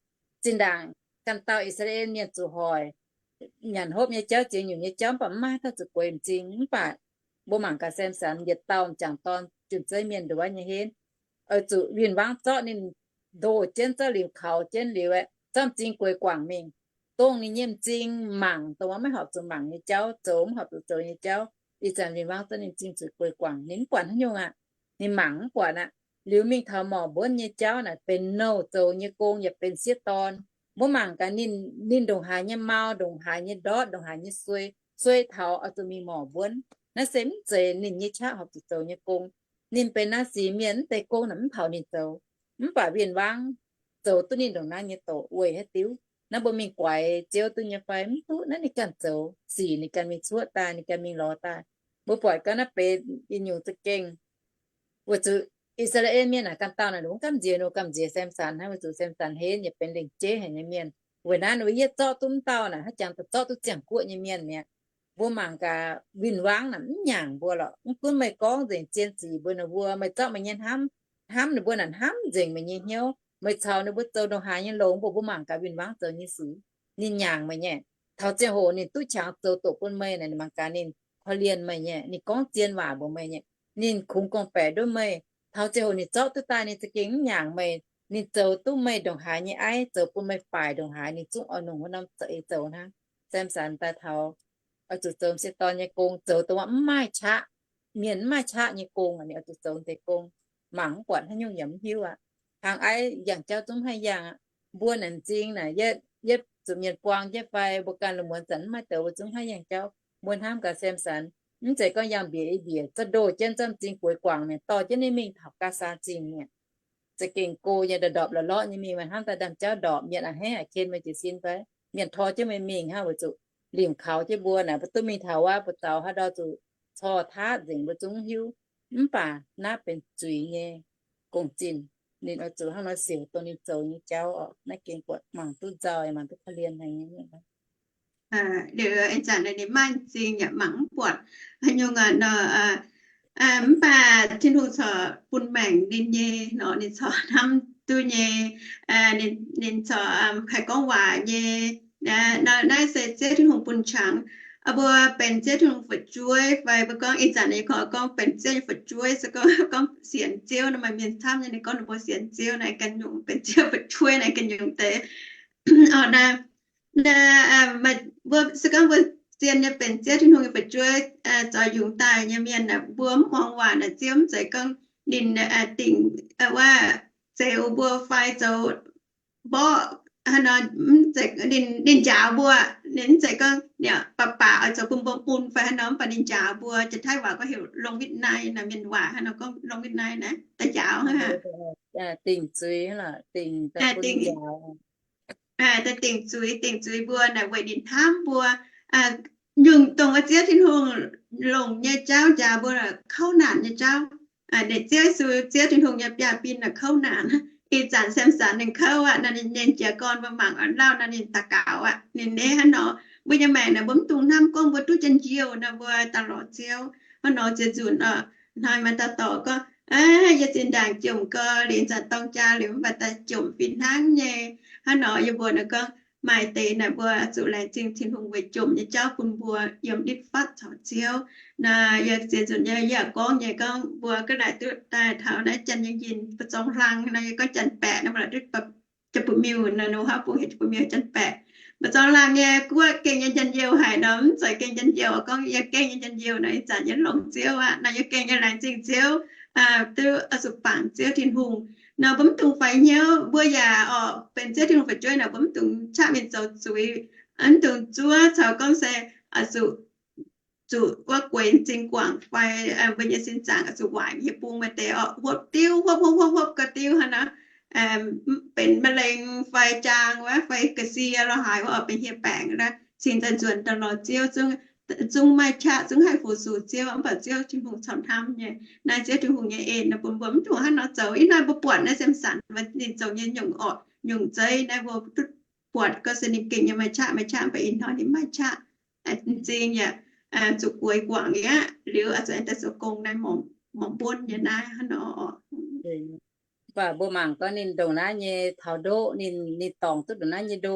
Zinh ndaangc ganh dauh I^saa^laa^en Mienh zuqc hoic, nyanc hopv nyei jauv, ziex nyungc nyei jauv, mv baac mv maaih dauh zuqc bueix m'zing. Mv baac mbuo mangc gaax Samson yietc dauh m'jangc dorn, jun-zeiv mienh nduov nyei henv, oix zuqc win-wangv zorqv ninh ndoh jienv, zorqv limc kaux jienv liuz aeqv, zorqv m'zing gueix guangc mingh. Dongh ninh nyei m'zing mangc dongh wuov maiv horpc zuqc mangc nyei jauv, zoux mv horpc zuqc zoux nyei jauv, ih zanc win-wangv zorqv ninh m'zing zuqc gueix guangc, ninh mv buatc haaix nyungc aqv. Ninh mangc mv buatc aqv. Liuz mingh taux morc mbuonv nyei jauv naaic, benx nouh zoux nyei gong yaac benx m'sieqv dorn. Mbuo mangc gaax ninh, ninh ndongc haaix nyei mau, ndongc haaix nyei ndortv, ndongc haaix nyei suei, suei taux oix zuqc mingh morc mbuonv. Naaiv se mv zeiz ninh nyei qaqv horpc zuqc zoux nyei gong. Ninh benx naaiv sic mienh, mv deix gong naaic mv taux ninh zoux. Mv baac win-wangv zoux duqv ninh ndongc naaiv nyei doqc weic haaix diuc? Naaiv mbuo mingh guaix Ziouv duqv nyei fai? Mv duqv. Naaiv ninh ganh zoux sic, ninh ganh mingh cuotv daaih, ninh ganh mingh lorz daaih. Mbuo buatc ga'naaiv benx yietc nyungc za'gengh weic zuqc I^saa^laa^en Mienh naaic ganh dauh naaic, ninh mbuo gamh nziex, ninh mbuo gamh nziex Samson hnangv, weic zuqc Samson henv yaac benx lengc jeiv haic nyei mienh. Weic naaiv ninh mbuo yietv zorqv duqv mv dauh naaic, haaix jangx daaih zorqv duqv ziangh guoqv nyei mienh mi'aqv. Mbuo mangc gaax, win-wangv naaic mv nyaangc mbuo lorqc. Mv gunv meih gorngv nzengc zien sic mbuox ninh mbuo, meih zorqv meih nyei hnamv, hnamv ninh mbuo naaic hnamv nzengc meih nyei hnyouv, meih caux ninh mbuo zoux ndongc haaix nyei longx, mbuo mbuo mangc gaax win-wangv zoux nyei sic, ninh nyaangc meih nyei. Taux ziangh hoc ninh duqv qangx zoux doqc bun meih naaic, mangc gaax ninh korv-lienh meih nyei, ninh gorngv zien waac mbuox meih nyei, ninh kungx gorngv-baeqc nduov meih. Taux ziangh hoc ninh zorqv duqv daaih, ninh za'gengh mv nyaangc meih. Ninh zoux duqv meih ndongc haaix nyei aiv, zoux bun meih faaic ndongc haaix, ninh zungv oix longc wuov norm za'eix zoux hnangv. Samson daaih taux oix zuqc zoux m'sieqv dorn nyei gong, zoux dongh wuov mv maaih qaqv, mienh mv maaih qaqv nyei gong, ninh oix zuqc zoux deix gong. Mangc mv buatc haaix nyungc yaac mv hiuv aqv. Hnaangx aiv yangh jauv zungv mv haih yangh aqv. Mbuo naaic m'zing naaic, yietv zuqc mienh buang jienv fai mbuo ganh lungh muonz zanc mv maaih douz, mbuo zungv mv haih yangh jauv. Mbuo hnamv gaax Samson, mv zeiz gorngv yangh mbiec i mbiec, zorqv ndoh jienv, zorqv m'zing bueix guangc mingh, dorh jienv ninh mingh taux Gaa^saa Zingh mi'aqv. Za'gengh go nyei, ndorpc lorqc lorqc nyei mingh, meih hnamv daaih ndaamv-jauv ndorpc, mienh a'hneiv a'ken meih jiez sin fai? Mienh tor jienv meih mingh hnangv, weic zuqc limc kaux jienv mbuo naaic, mbuo duqv mingh taux wuov, mbuo zaux haaix ndau zuqc corc taatv nzengc, mbuo zungv mv hiuv. Mv baac naaiv benx zuiz nyei gong-zinh. ninh oix zuqc hnangv nor siouc dongh ninh zoux nyei jauv oc. Naaiv gengh buatc mangc duqv nzauh, mangc duqv korv-lienh haic nyei. Liuz ih zanc ninh maaih m'zing yaac mangc mv buatc haaix nyungc aqv nor. Mv baac Tin-Hungh corc bun maengc ninh nyei nor, ninh corc hnamv duqv nyei. Ninh corc haih gorngv waac nyei. Naaiv se Ziouv Tin-Hungh bun qangx. Mbuo benx Ziouv Tin-Hungh fu'jueiv fai mbuo gorngv ih zanc ninh korv gorngv benx Ziouv nyei fu'jueiv, se gorngv, gorngv sienx Ziouv nor, maaih mienh camv nyei ninh gorngv ninh mbuo sienx Ziouv naaiv ganh nyungc, benx Ziouv fu'jueiv naaiv ganh nyungc deix. Oc, naaiv, mbuo se gorngv mbuo zien nyei benx Ziouv Tin-Hungh nyei fu'jueiv, zoux yungz daaih nyei mienh naaic, mbuo mv muangx waac naaic, Ziouv mv zeiz gorngv ninh dingc wuov zeux mbuo fai zoux mborqv haaix nor, ninh njaaux mbuo. Ninh mv zeiz gorngv baac baac oix zoux bun mbuo mun fai haaix nor, mv baac ninh njaaux mbuo. Janx-Taiv waac gorngv heuc longc witv nai naaic, mienh waac haaix nor gorngv longc witv nai naaic, da'njaaux hnangv. Dingc zuiz, dingc zuiz, dingc zuiz mbuo naaic weic ninh hnamv mbuo. Nyungc dongh wuov Ziouv Tin-Hungh longc nyei jauv njaaux mbuo kouv naanc nyei jauv. Ninh Ziouv Yesu, Ziouv Tin-Hungh nyei biaa bin naaic kouv naanc. Ih zanc Samson ninh kouv aqv, naaiv ninh nyei jiez gorn mbuo mangc lauh naaiv ninh daux gaux aqv. Ninh hnangv nor, mbuo nyei maengc naaic mbuo mv dungx hnamv gorngv mbuo duqv njien-youh nor mbuo daaih lorz Ziouv. Hnangv nor ziouc nzunc oc, hnoi maaih dauh dorc gorngv, yie zinh ndaangc jomc gau, liuz zanc dorng jaa liuz mv baac daaih jomc fih hnangv nyei. Hnangv nor yie mbuox ninh gorngv, maaih deix naaic mbuo zuqc laengz zingh Tin-Hungh weic jomc nyei jauv bun mbuo yiem nditv fatv caux Ziouv. Naaiv yie ziex nzunc nyei yie gorngv nyei gorngv mbuo ga'naaiv duqv daaih taux naaiv Janx-Yinh-Yinh mba'zorng hlang nor, yie gorngv Janx-Baeqc nor, mbuo la'duqv Jaa-Bun-Miuh nor, ninh haav bung heuc Jaa-Bun-Miuh, Janx-Baeqc. Mba'zorng hlang nyei guoqv gengh nyei njien-youh haic nor, mv zeiz gengh njien-youh, gorngv yie gengh nyei njien-youh nor, ih zanc yie longc Ziouv aqv nor, yie gengh nyei laengz zingh Ziouv, duqv oix zuqc bangc Ziouv Tin-Hungh. Nor mbuo mv dungx faix hnyouv, mbuo yaac oc benx Ziouv Tin-Hungh fu'jueiv nor, mbuo mv dungx qaqv mingh zoux zuiz, mv dungx zuov caux gorngv se oix zuqc zuqc wuov gueix m'zing guangc fai mbuo nyei sin zaangc oix zuqc waaic hieh bung maaih deix oc, huopv diuv, huopv huopv huopv huopv gau diuv hnangv nor, benx มะเร็ง fai jaang wuov fai ga'sie lorh haaix wuov oc, benx hieh baengc aqv. Cingx daaih nzuonx daaih lorz Ziouv, zungv maaih qaqv, zungv haih fu-sux Ziouv, mv baac Ziouv Tin-Hungh corc hnamv nyei. Naaiv Ziouv Tin-Hungh nyei en nor bun mbuo mv dungx hnangv nor zoux. Ih hnoi mbuo buatc naaiv Samson ninh zoux nyei nyungc orqc, nyungc zeiv naaiv mbuo duqv buatc gorngv se ninh gengh nyei maaih qaqv, maaih qaqv, mv baac ih hnoi ninh mv maaih qaqv. M'zing yaac zuqc gueix guangc aqv, liuz oix zuqc aengx daaih zoux gong naaiv, morc mbonv nyei naaiv hnangv nor. Mv baac mbuo mangc gorngv ninh ndongc naaiv nyei taux ndoqv, ninh, ninh dorngc duqv ndongc naaiv nyei ndo.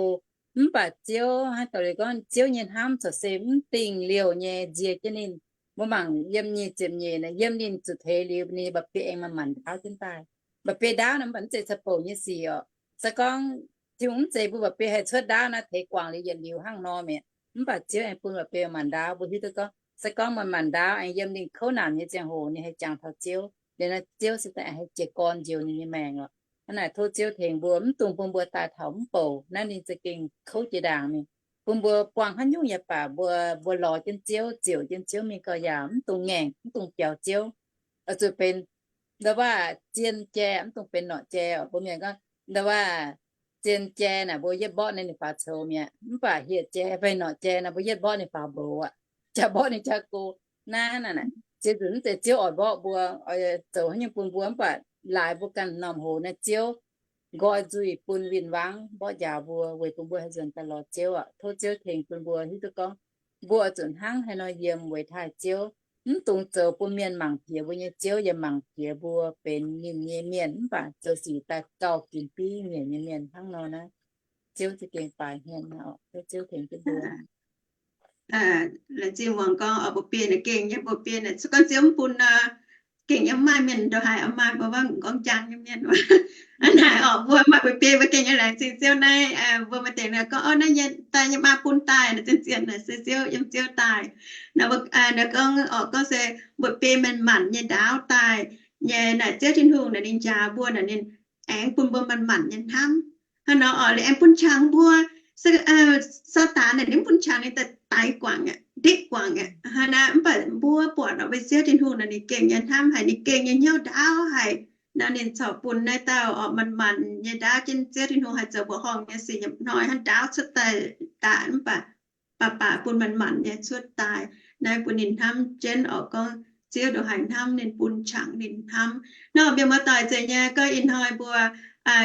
Mv baac Ziouv, haaix dauh liuz gorngv Ziouv nyei hnamv corc se mv dingh liouh nyei nzie jienv ninh. Mbuo mangc yiem nyic ziepc nyeic naaic, yiem ninh zuqc teix liuz ninh mba'biei aengx manc-manc ndaauv jienv daaih. Mba'biei ndaauv naaiv mv baac mv zeiz caux bouc nyei sic oc. Se gorngv Tin-Hungh mv zeiz mbuo mba'biei haih cuotv ndaauv naaiv teix guangc liuz yietc liuz hnangv nor mi'aqv. Mv baac Ziouv aengx bun mba'biei manc ndaauv, mbuo hiuv duqv gorngv se gorngv meih manc ndaauv aengx yiem ninh kouv naanc nyei ziangh hoc ninh haih jangx taux Ziouv, liuz naaiv Ziouv se daaih haih jiez gorn njoux ninh nyei maengc oc. Hnangv naaic tov Ziouv tengx mbuo, mv dungx bun mbuo daaih taux mv bouc naaiv ninh za'gengh kouv jiex ndaangc mingh. Bun mbuo buangh haaix nyungc yaac baac mbuo, mbuo lorz jienv Ziouv, ziouc jienv Ziouv mingh gau yaac mv dungx ngaengc, mv dungx biaux Ziouv. Oix zuqc benx nda'waav zien jai, mv dungx benx norqc jai oc. Mbuo mienh gorngv nda'waav zien jai naaic mbuo yietv mborqv ninh, ninh faaux coux mi'aqv. Mv baac hieh jai fai norqc jai naaic mbuo yietv mborqv ninh faaux mbox aqv. Jaa mborqv ninh jaa go. Naaiv hnangv naaic, ziex nzunc mv zeiz Ziouv oix mborqv mbuo, oix zoux haaix nyungc bun mbuo, mv baac laaix mbuo ganh m'normh hoz naaiv Ziouv nqoi nzuih bun win-wangv mborqv njaaux mbuo weic bun mbuo haih nzuonx daaih lorz Ziouv oc. Tov Ziouv tengx bun mbuo hiuv duqv gorngv mbuo oix zuqc hnangv haaix nor yiem weic taaih Ziouv. Mv dungx zoux bun mienh mangc piex mbuo nyei Ziouv yaac mangc piex mbuo benx ninh nyei mienh, mv baac zoux sic daaih gauh ginx bieiv nyiec nyei mienh hnangv nor naaiv. Ziouv za'gengh baaux hmien oc. Tov Ziouv tengx jienv mbuo. Laengz zingh muangx gorngv oix mbuox biei naaic gengh nyei, mbuox biei naaic se gorngv Ziouv mv bun nor, gengh yiem maaih mienh ndongc haaix oix maaih mbuo gorngv njang nyei mienh. Aa, naaic oc, mbuo maaih mbuox biei mbuo gengh nyei laengz zingh Ziouv naaiv. Mbuo maaih deix naaic gorngv, o, naaiv nyei daaih nyei maa bun daaih naaic, zien-zien naaic se Ziouv, yiem Ziouv daaih. Naaic gorngv oc, gorngv se mbuox biei manc-manc nyei ndaauv daaih nyei naaic, Ziouv Tin-Hungh naaic ninh njaaux mbuo naaic, ninh aengx bun mbuo manc-manc nyei hnamv. Hnangv nor oc, liuz aengx bun qangx mbuo. Saadaan naaic ninh mv bun qangx ninh daaih daix guangc aqv, nditv guangc aqv. Hnangv naaic mv baac mbuo buatc oc, weic Ziouv Tin-Hungh naaic ninh gengh nyei hnamv haic, ninh gengh nyei hnyouv ndaauv haic. Nor ninh corc bun naaiv dauh oc manc-manc nyei ndaauv jienv Ziouv Tin-Hungh haih zoux mbuoqc horngh nyei sic yietc hnoi hnangv ndaauv cuotv daaih daaih, mv baac baac baac bun manc-manc nyei cuotv daaih. Naaiv bun ninh hnamv jienv oc, gorngv Ziouv ndongc haaix hnamv ninh bun qangx ninh hnamv. Nor mienh muoz-doic, zeiz nyei gorngv ih hnoi mbuo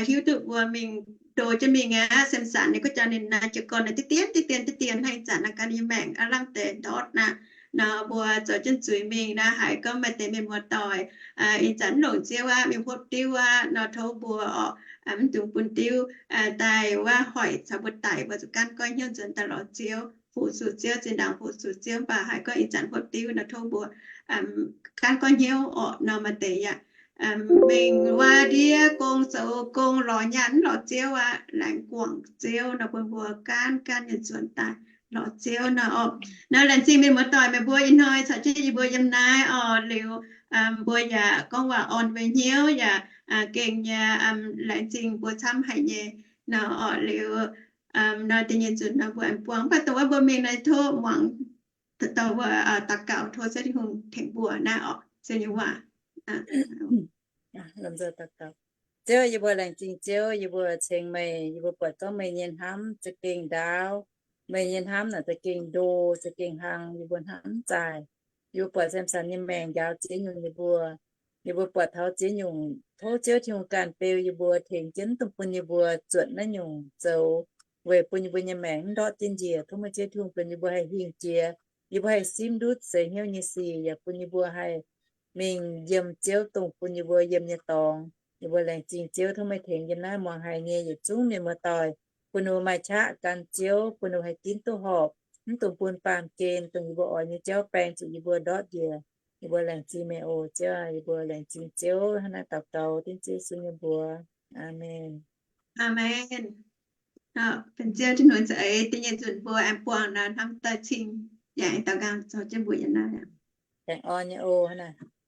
hiuv duqv mbuo mingh ndo jienv mingh aqv, Samson ninh gorngv jangx ninh naaiv jiez gorn naaiv diqv dien diqv dien diqv dien hnangv, ih zanc naaiv gan nyei maengc aav langh deix ndortv aqv. Nor mbuo zoux jienv zuiz mingh naaiv, haiz gorngv maaih deix mienh muoz-doic ih zanc mv longc Ziouv aqv, mingh hopv diuv aqv. Nor tov mbuo oc, mv dungx bun diuv daaih wuov hoic caux mbuo daic, mbuo zuqc gaanv goiv hnyouv nzuonx daaih lorz Ziouv, fu-sux Ziouv, zinh ndaangc fu-sux Ziouv. Mv baac haiz gorngv ih zanc hopv diuv nor, tov mbuo gaanv goiv hnyouv orqc. Nor maaih deix yaac mingh wuov ndiev gong zoux gong, lorz nyaanh mv lorz Ziouv aqv, laengz guangc Ziouv nor, bun mbuo gaanv gaanv nyei nzuonx daaih lorz Ziouv nor orqc. Nor laengz zingh mienh muoz-doic meih mbuo ih hnoi caux jienv yie mbuo yiem naaiv orqc. Liuz mbuo yaac gorngv waac orn mbuo hnyouv yaac gengh nyei laengz zingh mbuo camv haic nyei nor orqc. Liuz nor da'nyeic nzunc nor mbuo aengx buangh, mv baac dongh wuov mbuo mingh naaiv tov muangx, dongh wuov daux gaux tov Ziouv Tin-Hungh tengx mbuo naaiv orqc, Ziouv nyei waac. Ziouv, yie mbuo laengz zingh Ziouv, yie mbuo ceng meih, yie mbuo buatc gorngv meih nyei hnamv za'gengh ndaauv, meih nyei hnamv naaic za'gengh ndo, za'gengh hlang, yie mbuo hnamv mv zaaic. Yie mbuo buatc Samson nyei maengc njaaux ziex nyungc yie mbuo. Yie mbuo buatc taux ziex nyungc, tov Ziouv Tin-Hungh ganh beu yie mbuo, tengx jienv dongh bun yie mbuo zuotc naaiv nyungc zoux, weic bun yie mbuo nyei maengc mv ndortv jienv njiec. Tov meih Ziouv Tin-Hungh bun yie mbuo haih hingh jiex, yie mbuo haih simv ndutv seix hnyouv nyei sic, yaac bun yie mbuo haih mingh yiem Ziouv dongh bun yie mbuo yiem nyei dorngx. Yie mbuo laengz zingh Ziouv, tov meih tengx yiem naaiv muangx haiz nyei yietc zungv mienh muoz-doic, bun ninh mbuo maaih qaqv gan Ziouv, bun ninh mbuo haih ginv duqv horpc, mv dungx bun baamh gen dongh yie mbuo oix nyei jauv baeng zuqc yie mbuo ndortv njiec. Yie mbuo laengz zingh meih oc Ziouv. Yie mbuo laengz zingh Ziouv, hnangv naaiv daux gaux dengv Ziouv Yesu nyei mbuox. Aamen. Aamen. Benx Ziouv Tin-Hungh za'eix, da'nyeic nzunc mbuo aengx buangh nor hnamv daaih cing, yaac aengx daux nqaang zoux jienv mbuox yiem naaiv. Aengx orn nyei oc, hnangv naaiv.